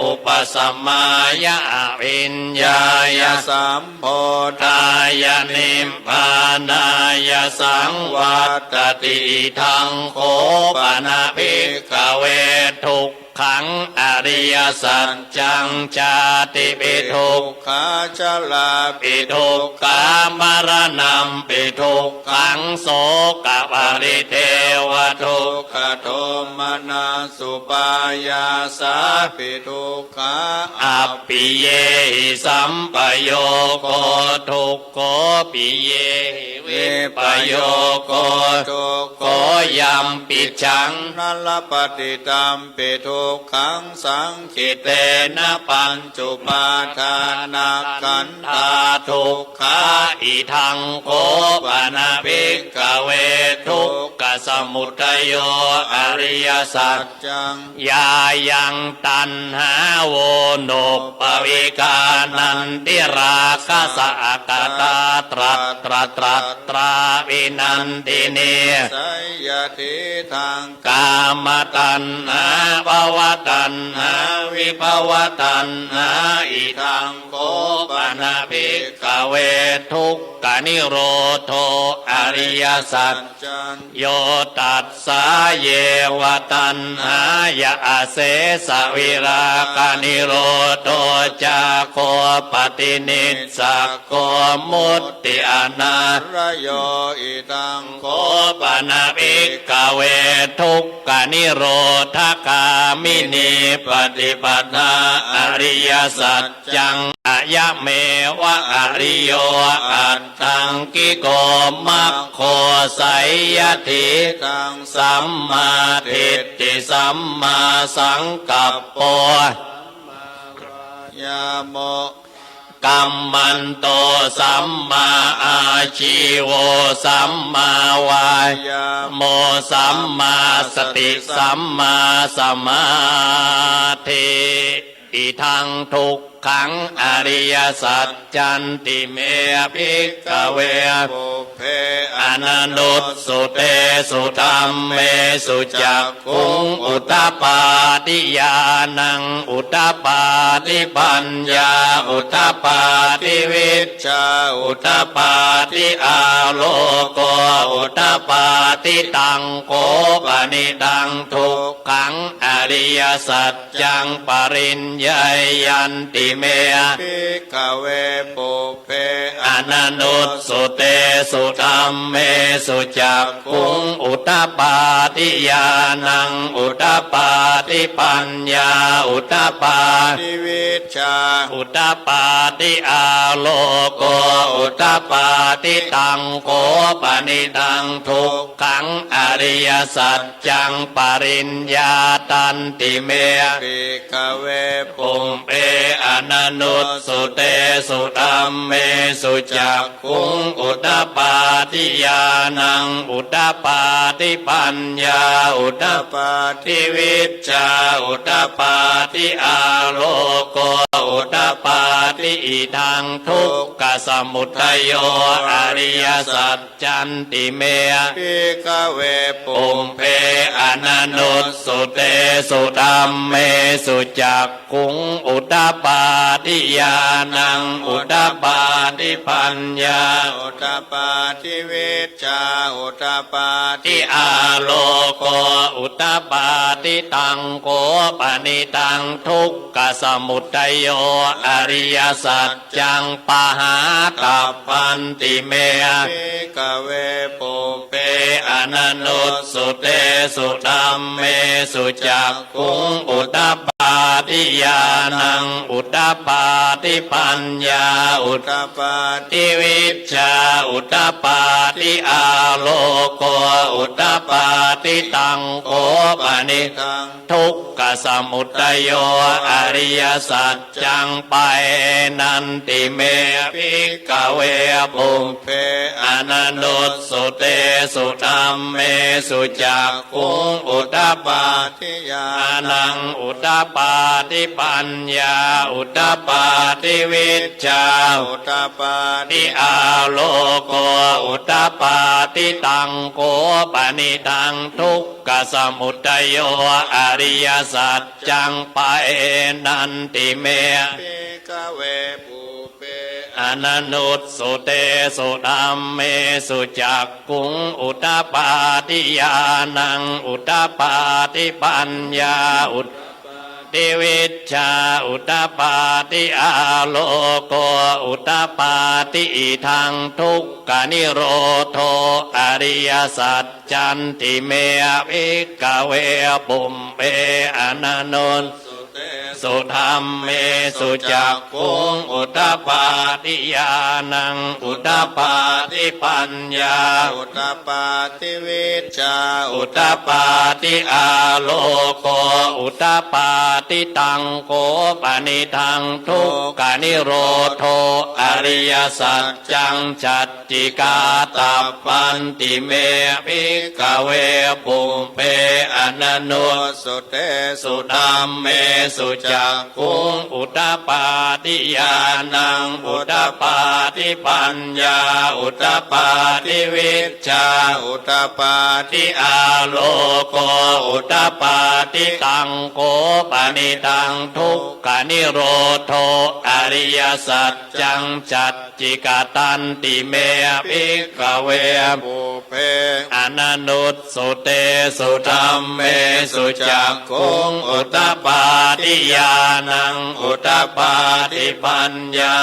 upasamāya abhiññāya sambodhāya nibbānāya saṃvattati. Idaṃ kho pana bhikkhave duk khaṃ ariyasaccaṃ: jātipi dukkhā jarāpi dukkhā maraṇampi dukkhaṃ sokaparidevadukkhadomanassupāyāsāpi dukkhā appiyehi sampayogo dukkho piyehi vippayogo dukkho yampicchaṃ na labhati tampi dukkhaṃ saṅkhittena pañcupādānakkhandhā dukkhā. Idaṃ kho pana bhikkhave dukkhasamudayo ariyasac caṃ: yāyaṃ taṇhā voṇuppavikā nandirāgasahagatā tatra tatra vinandinī, seyyathīdaṃ: kāmataṇhā bhavataṇhā vibhavataṇhā. Idaṃ kho pana bhikkhave dukkhanirodho ariyasac caṃ: yo tassāyeva taṇhāya asesavirāganirodho cāgo paṭinissaggo mutti anālayo. Idaṃ kho pana bhikkhave dukkhanirodhagāminī paṭipadā ariyasac caṃ: ayameva ariyo aṭṭhaṅgiko maggo, seyyathīdaṃ: sammādiṭṭhi sammāsaṅkappo sammāvāyāmo kammanto sammāājīvo sammāvāyāmo sammāsati sammāsamādhi. Idaṃ dukkhaṃ ariyasaccanti me bhikkhave pubbe ananussutesu dhammesu cakkhuṃ udapādi ñāṇaṃ udapādi paññā udapādi vijjā udapādi āloko udapādi. Taṃ kho panidaṃ dukkhaṃ ariyasaccaṃ pariññeyyanti me bhikkhave pubbe ananussutesu dhammesu cakkhuṃ udapādi ñāṇaṃ udapādi udapādi paññā udapādi vijjā udapādi āloko udapādi. Taṃ kho panidaṃ dukkhaṃ ariyasaccaṃ pariññātanti me bhikkhave pubbe ananussutesu dhammesu cak khuṃ udapādi ñāṇaṃ udapādi paññā udapādi vijjā udapādi āloko udapādi. Idaṃ dukkhasamudayo ariyasaccanti me bhikkhave pubbe ananussutesu dhammesu cak khuṃ udapādi ñāṇaṃ udapādi paññā udapādi vijjā udapādi āloko udapādi. Taṃ kho panidaṃ dukkhasamudayo ariyasaccaṃ pahātabbanti me bhikkhave pubbe ananussutesu dhammesu cak khuṃ udapādi ñāṇaṃ udapādi paññā udapādi vijjā udapādi āloko udapādi. Taṃ kho panidaṃ dukkhasamudayo ariyasaccaṃ pahīnanti me bhikkhave pubbe ananussutesu dhammesu cak khuṃ udapādi ñāṇaṃ udapādi paññā udapādi vijjā udapādi āloko udapādi. Taṃ kho panidaṃ dukkhasamudayo ariyasaccaṃ pahīnanti me bhikkhave pubbe ananussutesu dhammesu cak khuṃ udapādi ñāṇaṃ udapādi paññā udapādi vijjā udapādi āloko udapādi. Idaṃ dukkhanirodho ariyasaccanti me bhikkhave pubbe ananus sutesu dhammesu cak khuṃ udapādi ñāṇaṃ udapādi paññā udapādi vijjā udapādi āloko udapādi. Taṃ kho panidaṃ dukkhanirodho ariyasaccaṃ sac cikātabbanti me bhikkhave pubbe ananussutesu dhammesu cak khuṃ udapādi ñāṇaṃ udapādi paññā udapādi vijjā udapādi āloko udapādi. Taṃ kho panidaṃ dukkhanirodho ariyasaccaṃ sac cikatanti me bhikkhave pubbe ananussutesu dhammesu cak khuṃ udapādi ñāṇaṃ udapādi paññā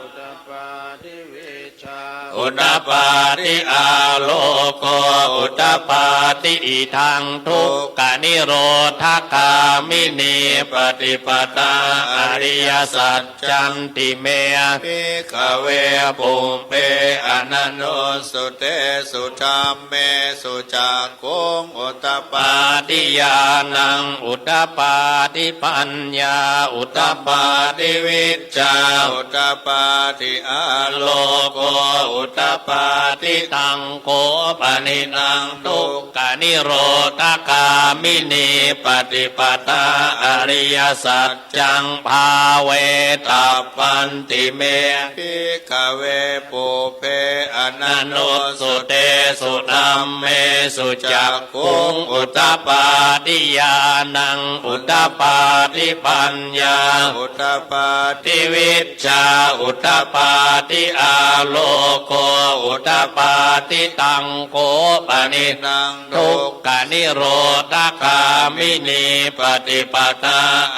udapādi vijjā udapādi āloko udapādi. Idaṃ dukkhanirodhagāminī paṭipadā ariyasaccanti me bhikkhave pubbe ananussutesu dhammesu cak khuṃ udapādi ñāṇaṃ udapādi paññā udapādi vijjā udapādi āloko udapādi. Taṃ kho panidaṃ dukkhanirodhagāminī paṭipadā ariyasac caṃ bhāvetabbanti me bhikkhave pubbe ananussutesu dhammesu cak khuṃ udapādi ñāṇaṃ udapādi paññā udapādi vijjā udapādi āloko udapādi. Taṃ kho panidaṃ dukkhanirodhagāminī paṭipadā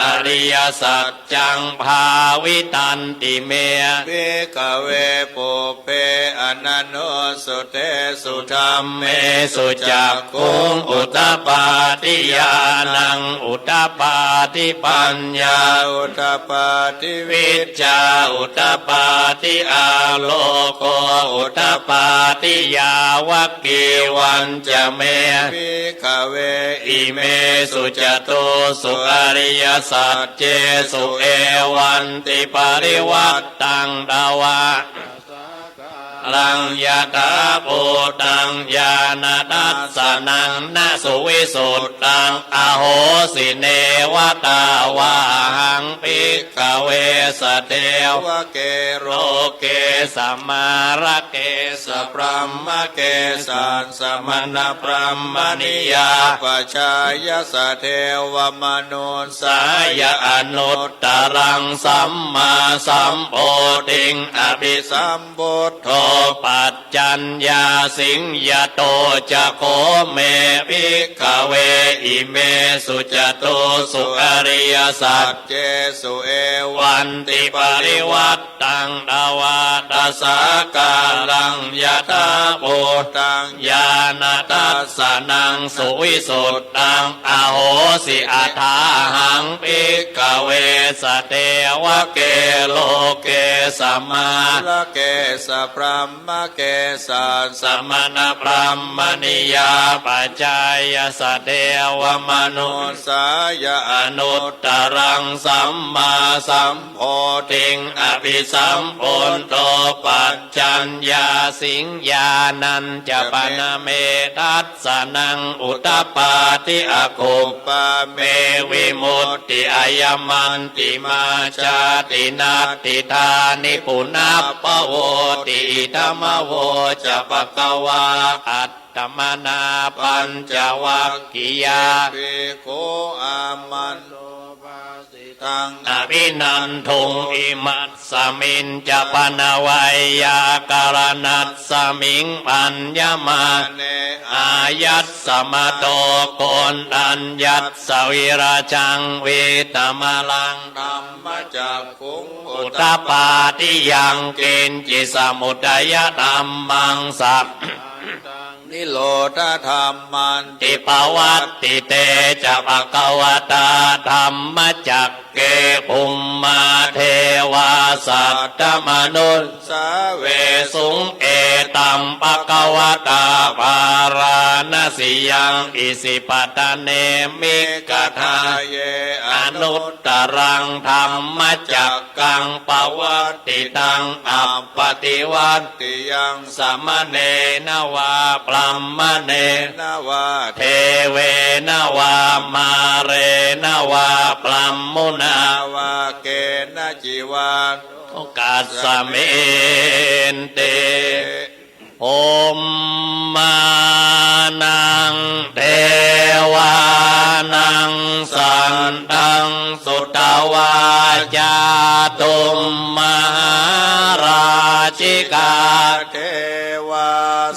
ariyasaccaṃ bhāvitanti me bhikkhave pubbe ananussutesu dhammesu cak khuṃ ud udapādi ñāṇaṃ udapādi paññā udapādi vijjā udapādi āloko udapādi. Yāvakīvañca me bhikkhave imesu catūsu ariyasaccesu evantiparivaṭṭaṃ dvādasākāraṃ yathābhūtaṃ ñāṇadassanaṃ na suvisuddhaṃ ahosi. Neva tāvāhaṃ bhikkhave sadevake loke samārake sabrahmake sassamaṇabrāhmaṇiyā pajāya sadevamanussāya anuttaraṃ sammāsambodhiṃ abhisambuddho paccaññāsiṃ. Yato ca kho me bhikkhave imesu catūsu ariyasaccesu evantiparivaṭṭaṃ dvādasākāraṃ yathābhūtaṃ ñāṇadassanaṃ suvisuddhaṃ ahosi. Athāhaṃ bhikkhave sadevake loke samārake sabrahmake sassamaṇabrāhmaṇiyā pajāya sadevamanussāya anuttaraṃ sammāsambodhiṃ abhisambuddho paccaññāsiṃ. Ñāṇañca pana me dassanaṃ udapādi akuppā me vimutti ayamantimā jāti natthidāni punabbhavoti. Idamavoca bhagavā. Attamanā pañcavaggiyā bhikkhū āmantā taṃ abhinanduṃ. Imasmiñca pana veyyākaraṇasmiṃ bhaññamāne āyasmato koṇḍaññassa virajaṃ vītamalaṃ dhammacakkhuṃ udapādi yaṅkiñci samudayadhammaṃ sabbantaṃ nirodhadhammanti. Pavattite ca bhagavatā dhammacakke bhummā devā saddamanussāvesuṃ etaṃ bhagavatā bārāṇasiyaṃ isipatane migadāye anut taraṃ dhammacakkaṃ pavattitaṃ appaṭivattiyaṃ samaṇena vā brāhmaṇena vā devena vā mārena vā brahmunā vā kenaci vā lokasminti. Bhummānaṃ devānaṃ saddaṃ sutvā cātummahārājikā devā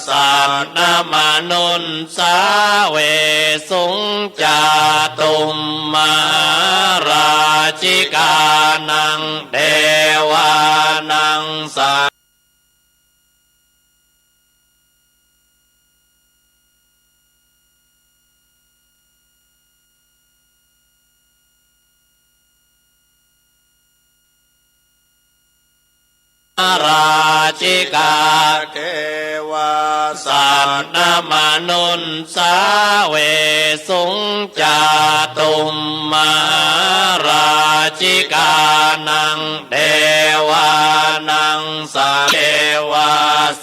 saddamanussāvesuṃ. Cātummahārājikānaṃ devānaṃ sa rājikā devā saddamanussāvesuṃ. Cātummahārājikānaṃ devānaṃ sa devā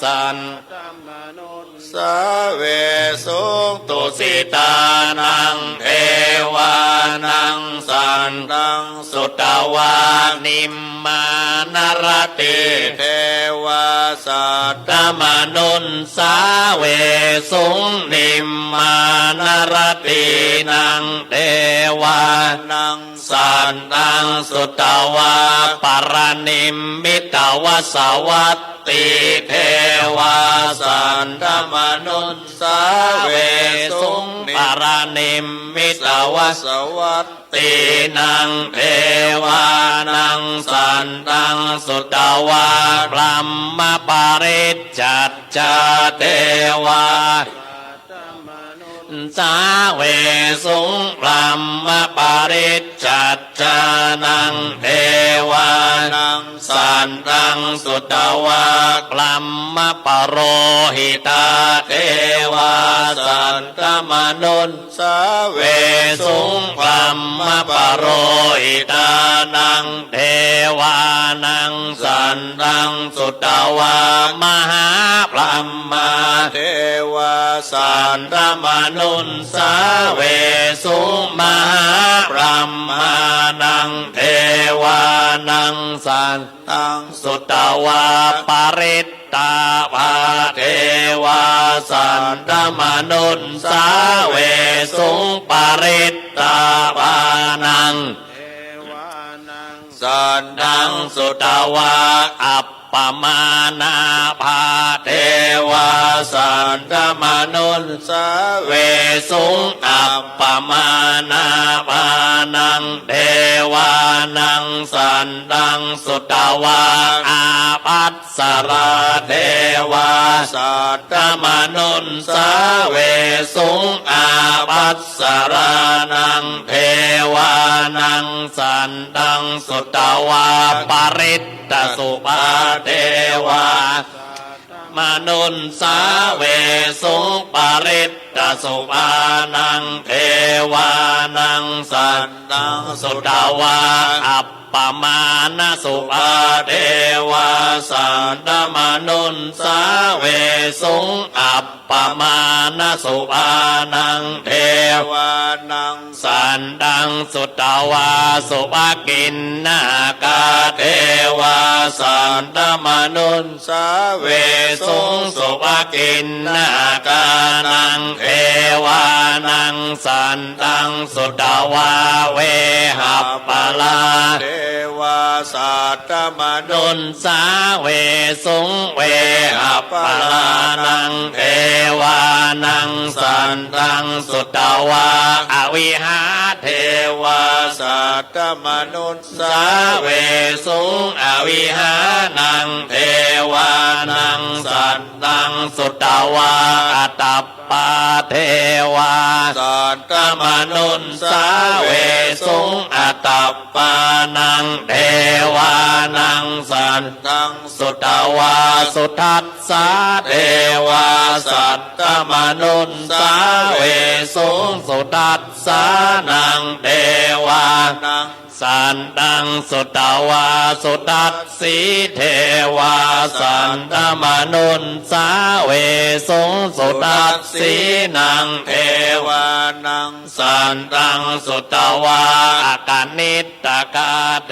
saddamanussāvesuṃ. Tusitānaṃ devānaṃ saddaṃ sutvā nimmānaratī devā saddamanussāvesuṃ. Nimmānaratīnaṃ devānaṃ saddaṃ sutvā paranimmitavasavattī devā saddamanussāvesuṃ. Paranimmitavasavatīnaṃ devānaṃ saddaṃ sutvā brahmapārisajjā devā สาเวสุง บรหมปริจฉัจจานัง เทวานัง สัตถัง สุตวา บรหมปโรหิตา เทวา สัตถมนุสสาเวสุง บรหมปโรหิตานัง เทวานัง สัตถัง สุตวา มหาบรหมา เทวา สัตถมนุสสาเวสุง มหาบรหมานัง เทวานัง สัตถัง สุตวา ปริตตาภา เทวา สัตถมนุสสาเวสุง ปริตตาภานัง เทวานัง สัตถัง สุตวา อัปปมาณาภา เทวา สัตถมนุสสาเวสุง อัปปมาณาภานัง เทวานัง สัตถัง สุตวา อาภัสสรา เทวา สัตถมนุสสาเวสุง อาภัสสรานัง เทวานัง สัตถัง สุตวา ปริตตสุภา เทวา มนุสสาเวสุง ปริตตสุภานัง เทวานัง สัตถัง สุตวา อัปปมาณสุภา เทวา สัตถมนุสสาเวสุง อัปปมาณสุภานัง เทวานัง สัตถัง สุตวา สุภกิณณากา เทวา สัตถมนุสสาเวสุง สุภกิณณากานัง เทวานัง สัตถัง สุตวา เวหัปปลา เทวา สัตถมนุสสาเวสุง เวหัปปลานัง เทวานัง สัตถัง สุตวา อวิหา เทวา สัตถมนุสสาเวสุง อวิหานัง เทวานัง สัตถัง สุตวา อัตตปปา เทวา สัตถมนุสสาเวสุง อัตตปปานัง เทวานัง สัตถัง สุตวา สุทัสสา เทวา สัตถมนุสสาเวสุง สุทัสสานัง เทวานัง สัตถัง สุตวา สุทัสสี เทวา สัตถมนุสสาเวสุง สุทัสสีนัง เทวานัง สัตถัง สุตวา อกนิฏฐกา เท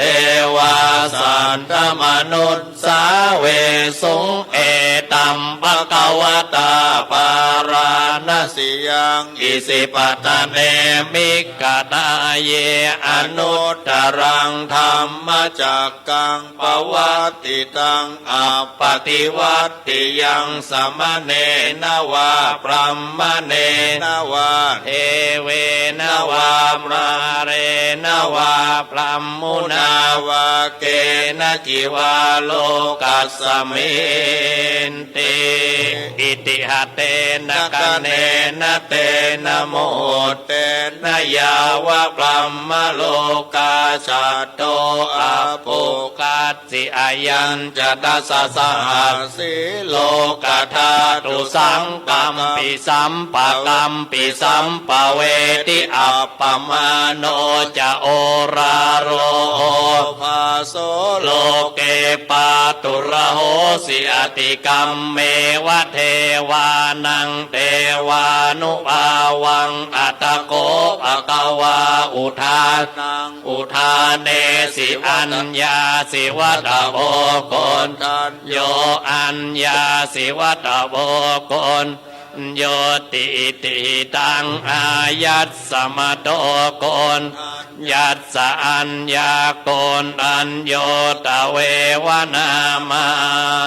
วา สัตถมนุสสาเวสุง เอตัมภะคะวะตา ปาราณสียัง อิสิปตะเน มิกขทาเย อนุตตรัง ธัมมจักกัง ปวัตติตัง อัปปะติวัตติยัง สมะเณนะวา บรามะเณนะวา เทเวนะวา มาเรนะวา บรามมุนาวา เกนะจิวา โลกัสมินติ อิติหะเตนะคะเนนะเตนะมุหุตเตนะ ยาวะบรามโลกาชัตโต อะปุคคัสสิ อายัญจะ ทัสสะ สหัสสี โลกัสสาตุ สังกัมปิสัมปะกัมปิสัมปะเวทิ อัปปมาโณจะ โอราโร โอภาโส โลเก ปาตุระโหสิ อติกัมเมวะ เทวานัง เทวานุภาวัง อัตถะโข ภะคะวา อุทานัง อุทาเนสิ อัญญาสิวัตโถ โกณฑัญโญ อัญญาสิวัตโถ โกณฑัญโญติ อิติหิตัง อายัสมะโต โกณฑัญญัสสะ อัญญาโกณฑัญโญ ตเววะ นามั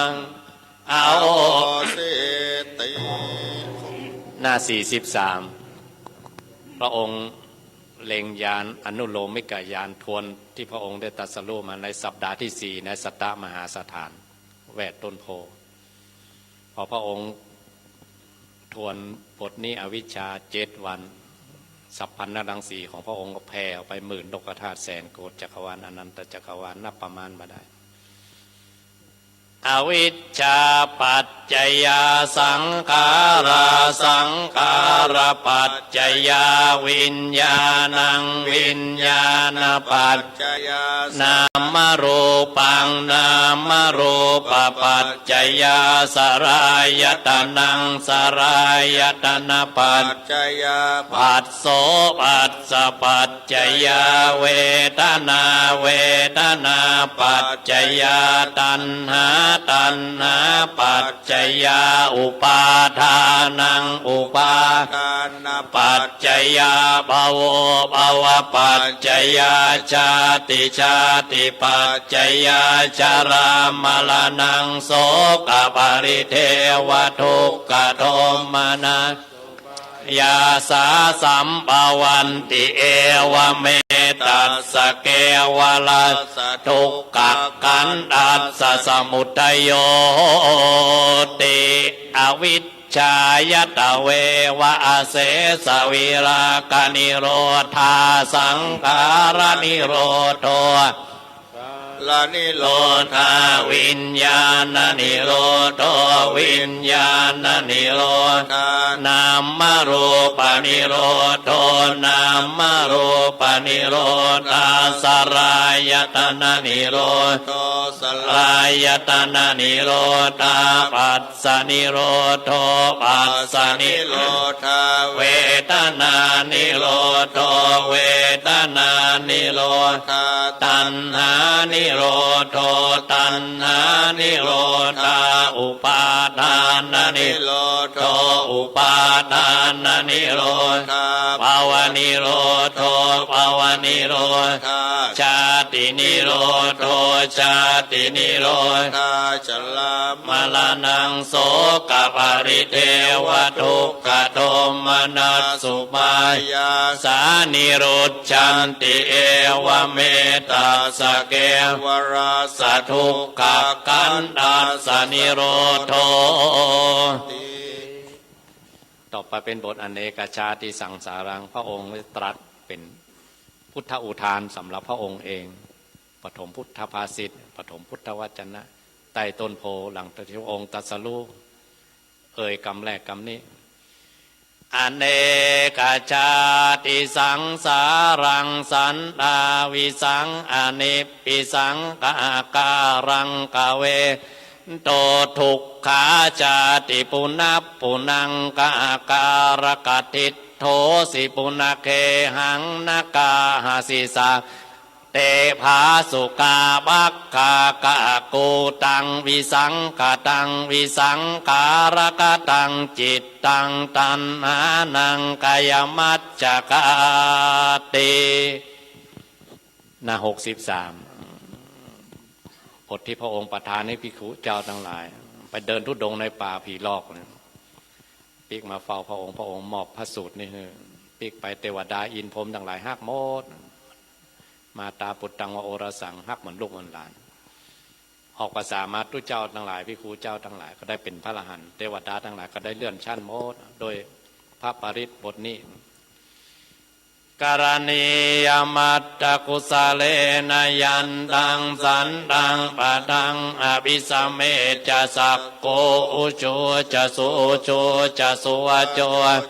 ง อโหสิติ หน้าสี่สิบสาม พระองค์เล็งญาณอนุโลมิกญาณทวนที่พระองค์ได้ตรัสรู้มาในสัปดาห์ที่สี่ในสัตตมหาสถาน แวดต้นโพธิ์ พอพระองค์ท ควรบทนี้อวิชชาเจ็ดวัน สัพพัญญรังสีของพระองค์ก็แผ่ออกไปหมื่นโลกธาตุแสนโกฏจักรวาล อนันตจักรวาล นับประมาณบ่ได้ อวิชชาปัจจยาสังขาร สังขารปัจจยาวิญญาณัง วิญญาณปัจจยานามรูปัง นามรูปปัจจยาสลายตนะ สลายตนะปัจจยาผัสโส ผัสสะปัจจยาเวทนา เวทนาปัจจยาตัณหา ตัณหาปัจจยาอุปาทานัง อุปาทานปัจจยาภโว ภวปัจจยาชาติ ชาติปัจจยาชรามรณังโสกปริเทวทุกขโทมนัส ยาสาสัมปวันติ เอวะเมตัสสะ เกวะลัสสะ ทุกขะขันธัสสะ สมุทโยติ อวิชชายตเววะ อเสสะวิรากะนิโรธา สังขารนิโรโธ ละนิโรธา วิญญาณนิโรโธ วิญญาณนิโรธานามรูปนิโรโธ นามรูปนิโรธาสลายตนะนิโรโธ สลายตนะนิโรธาผัสสะนิโรโธ ผัสสะนิโรธาเวทนานิโรโธ เวทนานิโรธาตัณหานิโรโธ ตัณหานิโรธาอุปาทานนิโรโธ อุปาทานนิโรธาภวนิโรโธ ภวนิโรธาชาตินิโรโธ ชาตินิโรธาชรามรณังโสกปริเทวทุกขโทมนัสสุปายาสานิรุจฉันติ เอวะเมตัสสะ เกวะลัสสะ ทุกขะขันธัสสะ นิโรโธ ต่อไปเป็นบทอเนกชาติสังสารัง พระองค์ตรัสเป็นพุทธอุทานสำหรับพระองค์เอง ปฐมพุทธภาษิต ปฐมพุทธวจนะ ใต้ต้นโพธิ์ หลังจากที่พระองค์ตรัสรู้ เอ่ยกำแรกกำนี้ อเนกชาติสังสารัง สันตาวิสัง อนิพพิสัง กาการัง กเว โต ทุกขาชาติ ปุนะปุนัง กาการะกะทิฏโถสิ ปุนะเกหัง นะกาหะสิ สาเต ภาสุกา ภักขากะกูตัง วิสังขะตัง วิสังขารกะตัง จิตตัง ตัณหานัง ขยมัจจคาติ หน้าหกสิบสาม บทที่พระองค์ประทานให้ภิกขุเจ้าทั้งหลาย ไปเดินธุดงค์ในป่าผีหลอกเนี่ย ปิ๊กมาเฝ้าพระองค์ พระองค์มอบพระสูตรนี้หื้อ ปิ๊กไปเตวดาอินทร์พรหมทั้งหลายฮักหมด มาตาปุตตังวะโอรสัง ฮักเหมือนลูกเหมือนหลาน ออกพรรษามาตุ๊เจ้าทั้งหลาย ภิกขุเจ้าทั้งหลายก็ได้เป็นพระอรหันต์ เตวดาทั้งหลายก็ได้เลื่อนชั้นหมด โดยพระปริตรบทนี้ กรณียมัตตกุสะเลนะ ยันตังสันตังปะทังอะภิสะเมจจะ สักโข อุจูจะ สูจูจะ สุวะโจ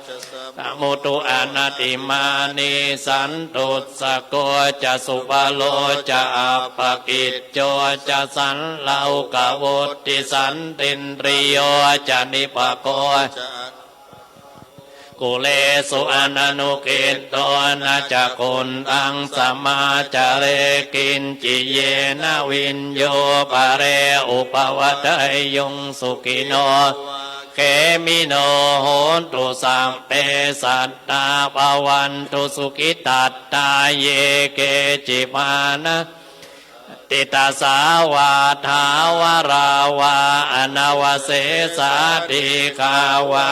จะ สะมุตุอะนะติมานี สันตุสสะโกจะ สุภะโลจะ อัปปะกิจโจจะ สัลลาวกะวุตติสันตินทริโยจะ นิปปะโกจะ กุเลสุอะนะนุกิตโตนะ จะกุณฑังสะมาจาเร กิญจิ เยนะวิญญูปะเร อุปะวัตเทยุง สุขิโน เขมิโน โหนตุ สัพเพ สัตตา ภะวันตุ สุขิตัตตา เย เกจิ ปานะ ติตาสา วา ถาวะรา วา อะนะวะเสสา ทีฆา วา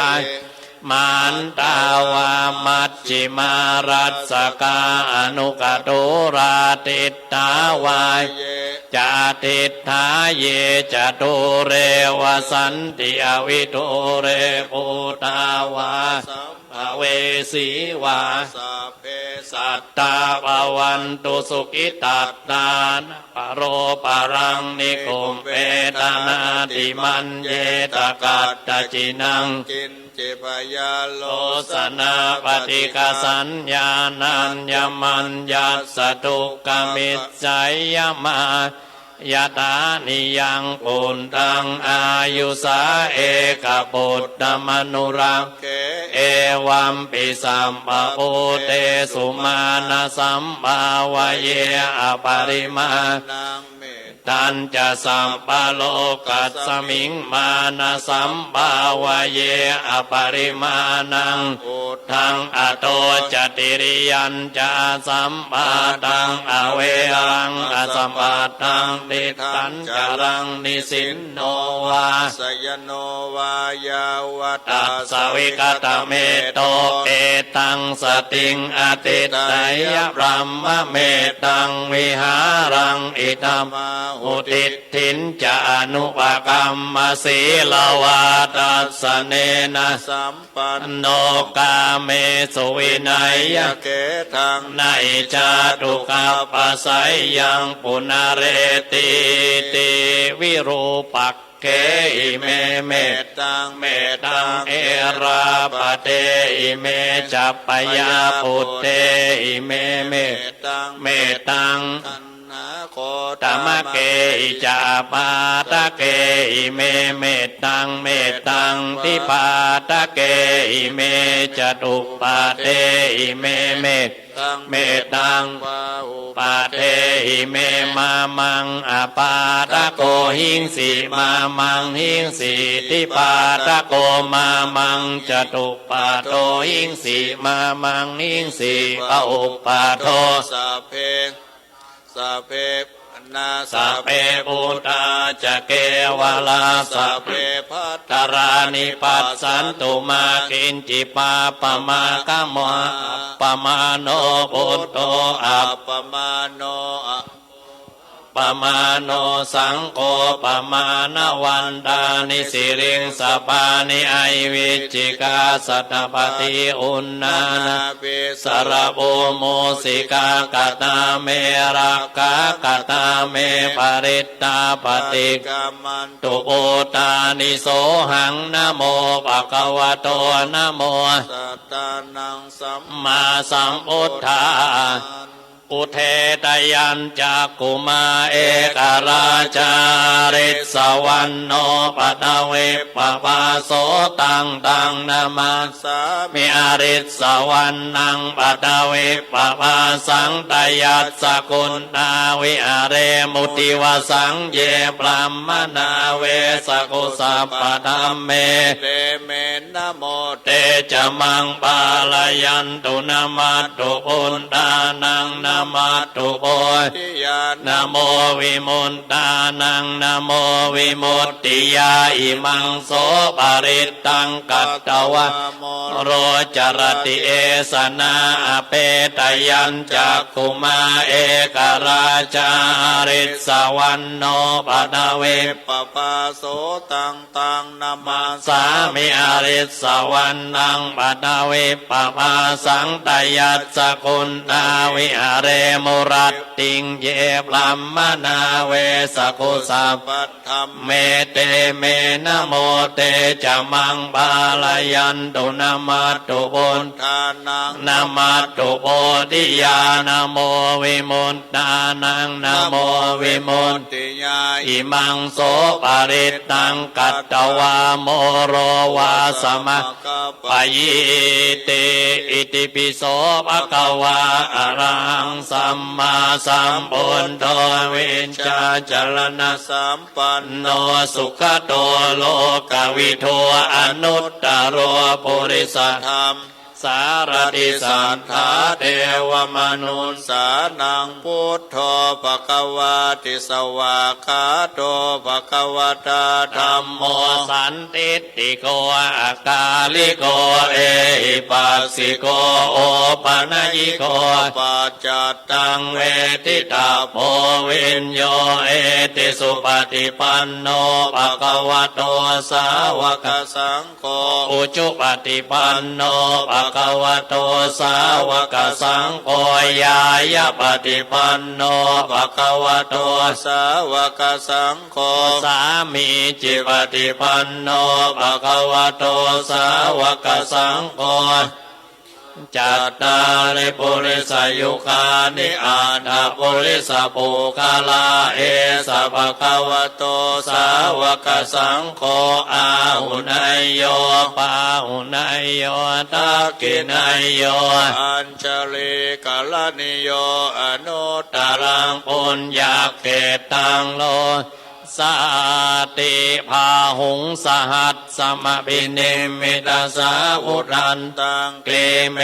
mahantā vā majjhimā rassakā aṇukathūlā diṭṭhā vā ye ca adiṭṭhā ye ca dūre vasanti avidūre bhūtā vā sambhavesī vā sabbe sattā bhavantu sukhitattā na paro paraṃ nikubbetha nātimaññetha katthaci naṃ kiñ ci byārosanā paṭighasaññā nāññamaññassa dukkhamiccheyya. Mā yathā niyaṃ puttaṃ āyusā ekaputtamanurakkhe evampi sabbabhūtesu mānasambhāvaye aparimāṇaṃ. Mettañca sabbalokasmiṃ mānasambhāvaye aparimāṇaṃ uddhaṃ adho ca tiriyañca asambādhaṃ averaṃ asapattaṃ tiṭṭhañcaraṃ nisinno vā sayano vā yāvatassa vigatamiddho etaṃ satiṃ adhiṭṭheyya brahmametaṃ vihāraṃ idhamāhu. Diṭ ṭhiñca anupagamma sīlavā dassanena sampanno kāmesu vineyya gedhaṃ na hi jātu gabbhaseyyaṃ punaretīti. Virūpakkhehi me mettaṃ, mettaṃ erāpathehi me ca byāputtehi me mettaṃ, mettaṃ gotamakehi ca apādakehi me mettaṃ, mettaṃ dipādakehi me catuppadehi me mettaṃ, mettaṃ bahuppadehi me. Mā maṃ apādako hiṃsi, mā maṃ hiṃsi dipādako, mā maṃ catuppado hiṃsi, mā maṃ hiṃsi bahuppado. Sabbe sabbe buddhā ca kevalā, sabbe bhadrāni passantu, mā kiñci pāpamāgamā. Appamāṇo buddho, appamāṇo dhammo, appamāṇo saṅgho, pamāṇavantāni siriṃsapāni, ahi vicchikā satapadī uṇṇānābhī sarabū mūsikā. Katā me rakkhā, katā me parittā, paṭikkamantu bhūtāni. Sohaṃ namo bhagavato, namo sattannaṃ sammāsambuddhānaṃ. Udetayañcakkhumā ekarājā harissavaṇṇo paṭhavippabhāso, taṃ taṃ namassāmi harissavaṇṇaṃ paṭhavippabhāsaṃ. Tayajja guṇā viharemu divasaṃ ye brāhmaṇā vesakhu sabbadhamme. Te me namo, te ca maṃ pālayantu. Namatthu buddhānaṃ, namatthu bodhiyā, namo vimuttānaṃ, namo vimuttiyā. Imaṃ so parittaṃ katvā moro carati esanā. Apetayañcakkhumā ekarājā harissavaṇṇo paṭhavippabhāso, taṃ taṃ namassāmi harissavaṇṇaṃ paṭhavippabhāsaṃ. Tayajja guṇā viharemu rattiṃ ye brāhmaṇā vesakhu sabbadhamme. Te me namo, te ca maṃ pālayantu. Namatthu buddhānaṃ, namatthu bodhiyā, namo vimut tānaṃ, namo vimuttiyā. Imaṃ so parittaṃ katvā moro vāsamakappayīti. Itipi so bhagavā arahaṃ sammāsambuddho vijjācaraṇasampanno sugato lokavidū anuttaro purisadam สารถิสัตถา เทวมนุสสานัง พุทโธ ภะคะวาติ สวากขาโต ภะคะวะตา ธัมโม สันทิฏฐิโก อะกาลิโก เอหิปัสสิโก โอปะนะยิโก ปัจจัตตัง เวทิตะโพ วิญโญ เอติ สุปะฏิปันโน ภะคะวะโต สาวะกะสัง โฆ อุจุปะฏิปันโน ภะคะวะโต สาวะกะสังโฆ ญาณะปะฏิปันโน ภะคะวะโต สาวะกะสังโฆ สามีจิปะฏิปันโน ภะคะวะโต สาวะกะสังโฆ จัตตาริ ปุริสายุคานิ อัตถะ ปุริสะปุคคละ เอสะ ภะคะวะโต สาวะกะสังโฆ อาหุเนยโย ปาหุเนยโย ทักขิเนยโย อัญชลีกะรณีโย อนุตตรัง ปุญญะเขตตัง โล สาติ บาหุง สะหัสสะมะภินิมมิตะสาวุธันตัง กรีเม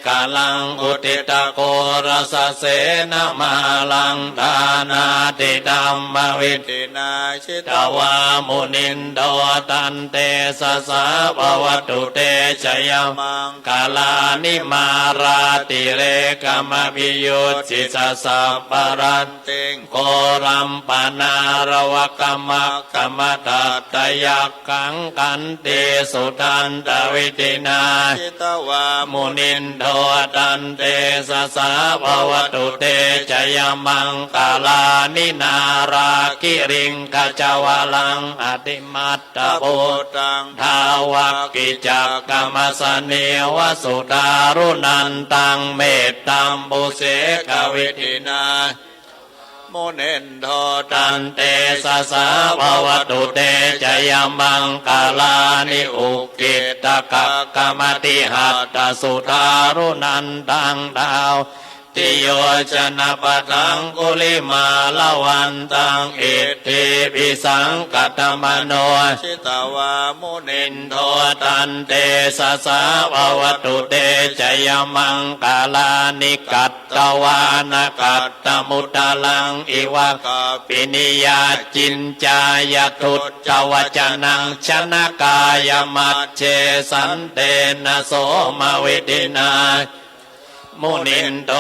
ขะลัง อุทิตะโกรสะเสนะมาลัง ฐานาติธัมมะวิธินา จิตวา มุนินโด ตันเตสะสะ ภะวะตุ เตจะยะมังกะลานิ มาราติเรกะมะภิยุจฉิตะสัพพะรัตติง โกรัมปะนาระวะกะมะกะมะทัตตะยักขัง ขันติสุทันตะวิธินา จิตวา มุนินโด ตันเตสะสะ ภะวะตุ เตจะยะมังกะลานิ นาราคิริงคะจะวะลัง อะติมัตตะภูตัง ทาวักขิจักขะมะสะเนวะ สุทารุณันตัง เมตตัมปุเสกะวิธินา มุนินโด ตันเตสะสะ ภะวะตุ เตจะยะมังกะลานิ อุกขิตตะขักขะมะติหัตตะสุทารุณันตัง ทา ติโยจะนะปะทังกุลิมาละวันตัง อิทธิภิสังคะทะมะโน จิตวา มุนินโด ตันเตสะสะ ภะวะตุ เตจะยะมังกะลานิ กัตตวานะกัตตะมุตตะลัง อิวะกัปปินิยา จินจายะทุจจวะจะนัง ชนะกายะมัจเจ สันเตนะโสมะวิธินา มุนินโด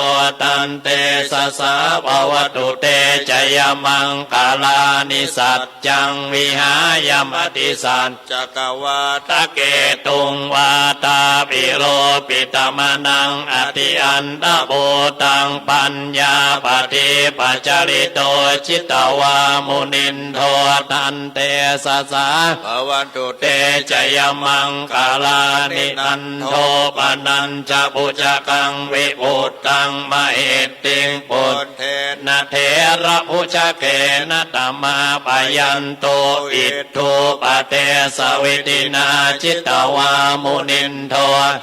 ตันเตสะสะ ภะวะตุ เตจะยะมังคะลานิ สัจจังวิหายะมติสัจจะกะวาทะเกตุง วาทาภิโรปิตะมะนัง อติอันทะภูตัง ปัญญาปะทีปะจะริโต จิตวา มุนินโด ตันเตสะสะ ภะวะตุ เตจะยะมังคะลานิ นันโทปะนัญจะภุจจะกัง วิภุตตังมะหิตติง ปุทเทนะเถระภุจจะเกนะ ตะมาปะยันตุ อิทธุปะเดสะวิธินา จิตวา มุนินโด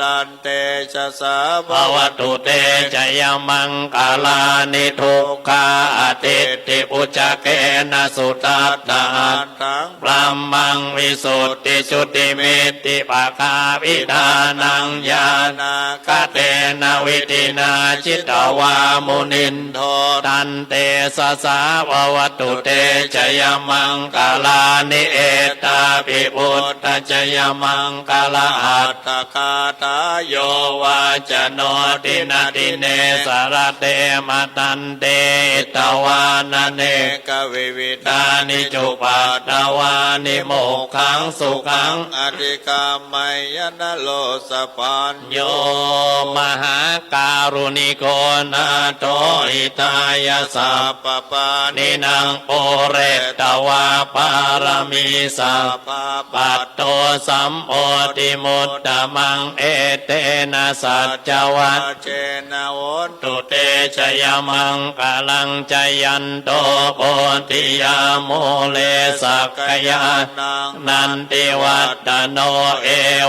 ตันเตสะสะ ภะวะตุ เตจะยะมังคะลานิ ทุกขาอะทิฏฐิภุจจะเกนะ สุทัฏฐะอัฏฐัง บรมมัง วิสุทธิจุติมิตติปะกาวิธานัง ญาณาคะเตนะวิธินา จิตวา มุนินโด ตันเตสะสะ ภะวะตุ เตจะยะมังคะลานิ เอตาปิ พุทธะจะยะมังคะละอัฏฐะกาถา โยวาจะโน ดินะดิเน สะระเต มะตันเต หิตะวานะ เนกะวิวิธานิ จุปัฏฐะวานิ โมกขัง สุขัง อะธิกัมมะยะ นะโรสะปัญโญ มหาการุณิโก นาโถ หิตายะ สัพพะปาณินัง ปูเรตวา ปารมี สัพพะ ปัตโต สัมโพธิมุตตะมัง เอเตนะ สัจจะวัจเจนะ โหนตุ เตจะยะมังคะลัง จะยันโต โพธิยา มูเล สักกะยานัง นันติวัฏฐะโน เอ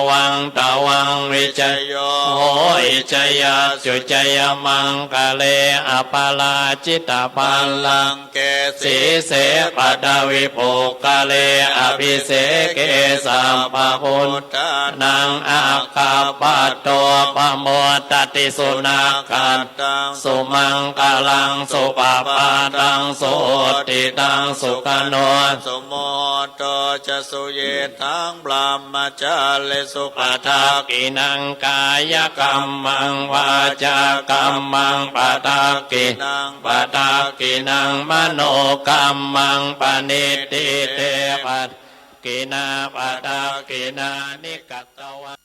วังตะวัง วิจโย โหหิ จะยัสสุ จะยะมังคะเล อะปะราจิตะปัลลังเก สีเส ปะทะวิปุคคะเล อะภิเสเก สัพพะพุทธานัง อะคัปปะ Sabbamaṅgalamuttamaṅgalaṃ, aggappatto pamodati. Sunakkhattaṃ sumaṅgalaṃ supabhātaṃ suhuṭṭhitaṃ, sukhaṇo sumuhutto ca suyiṭṭhaṃ brahmacārisu. Padakkhiṇaṃ kāyakammaṃ vācākammaṃ padakkhiṇaṃ, padakkhiṇaṃ manokammaṃ paṇidhī te padakkhiṇā, padakkhiṇāni katvā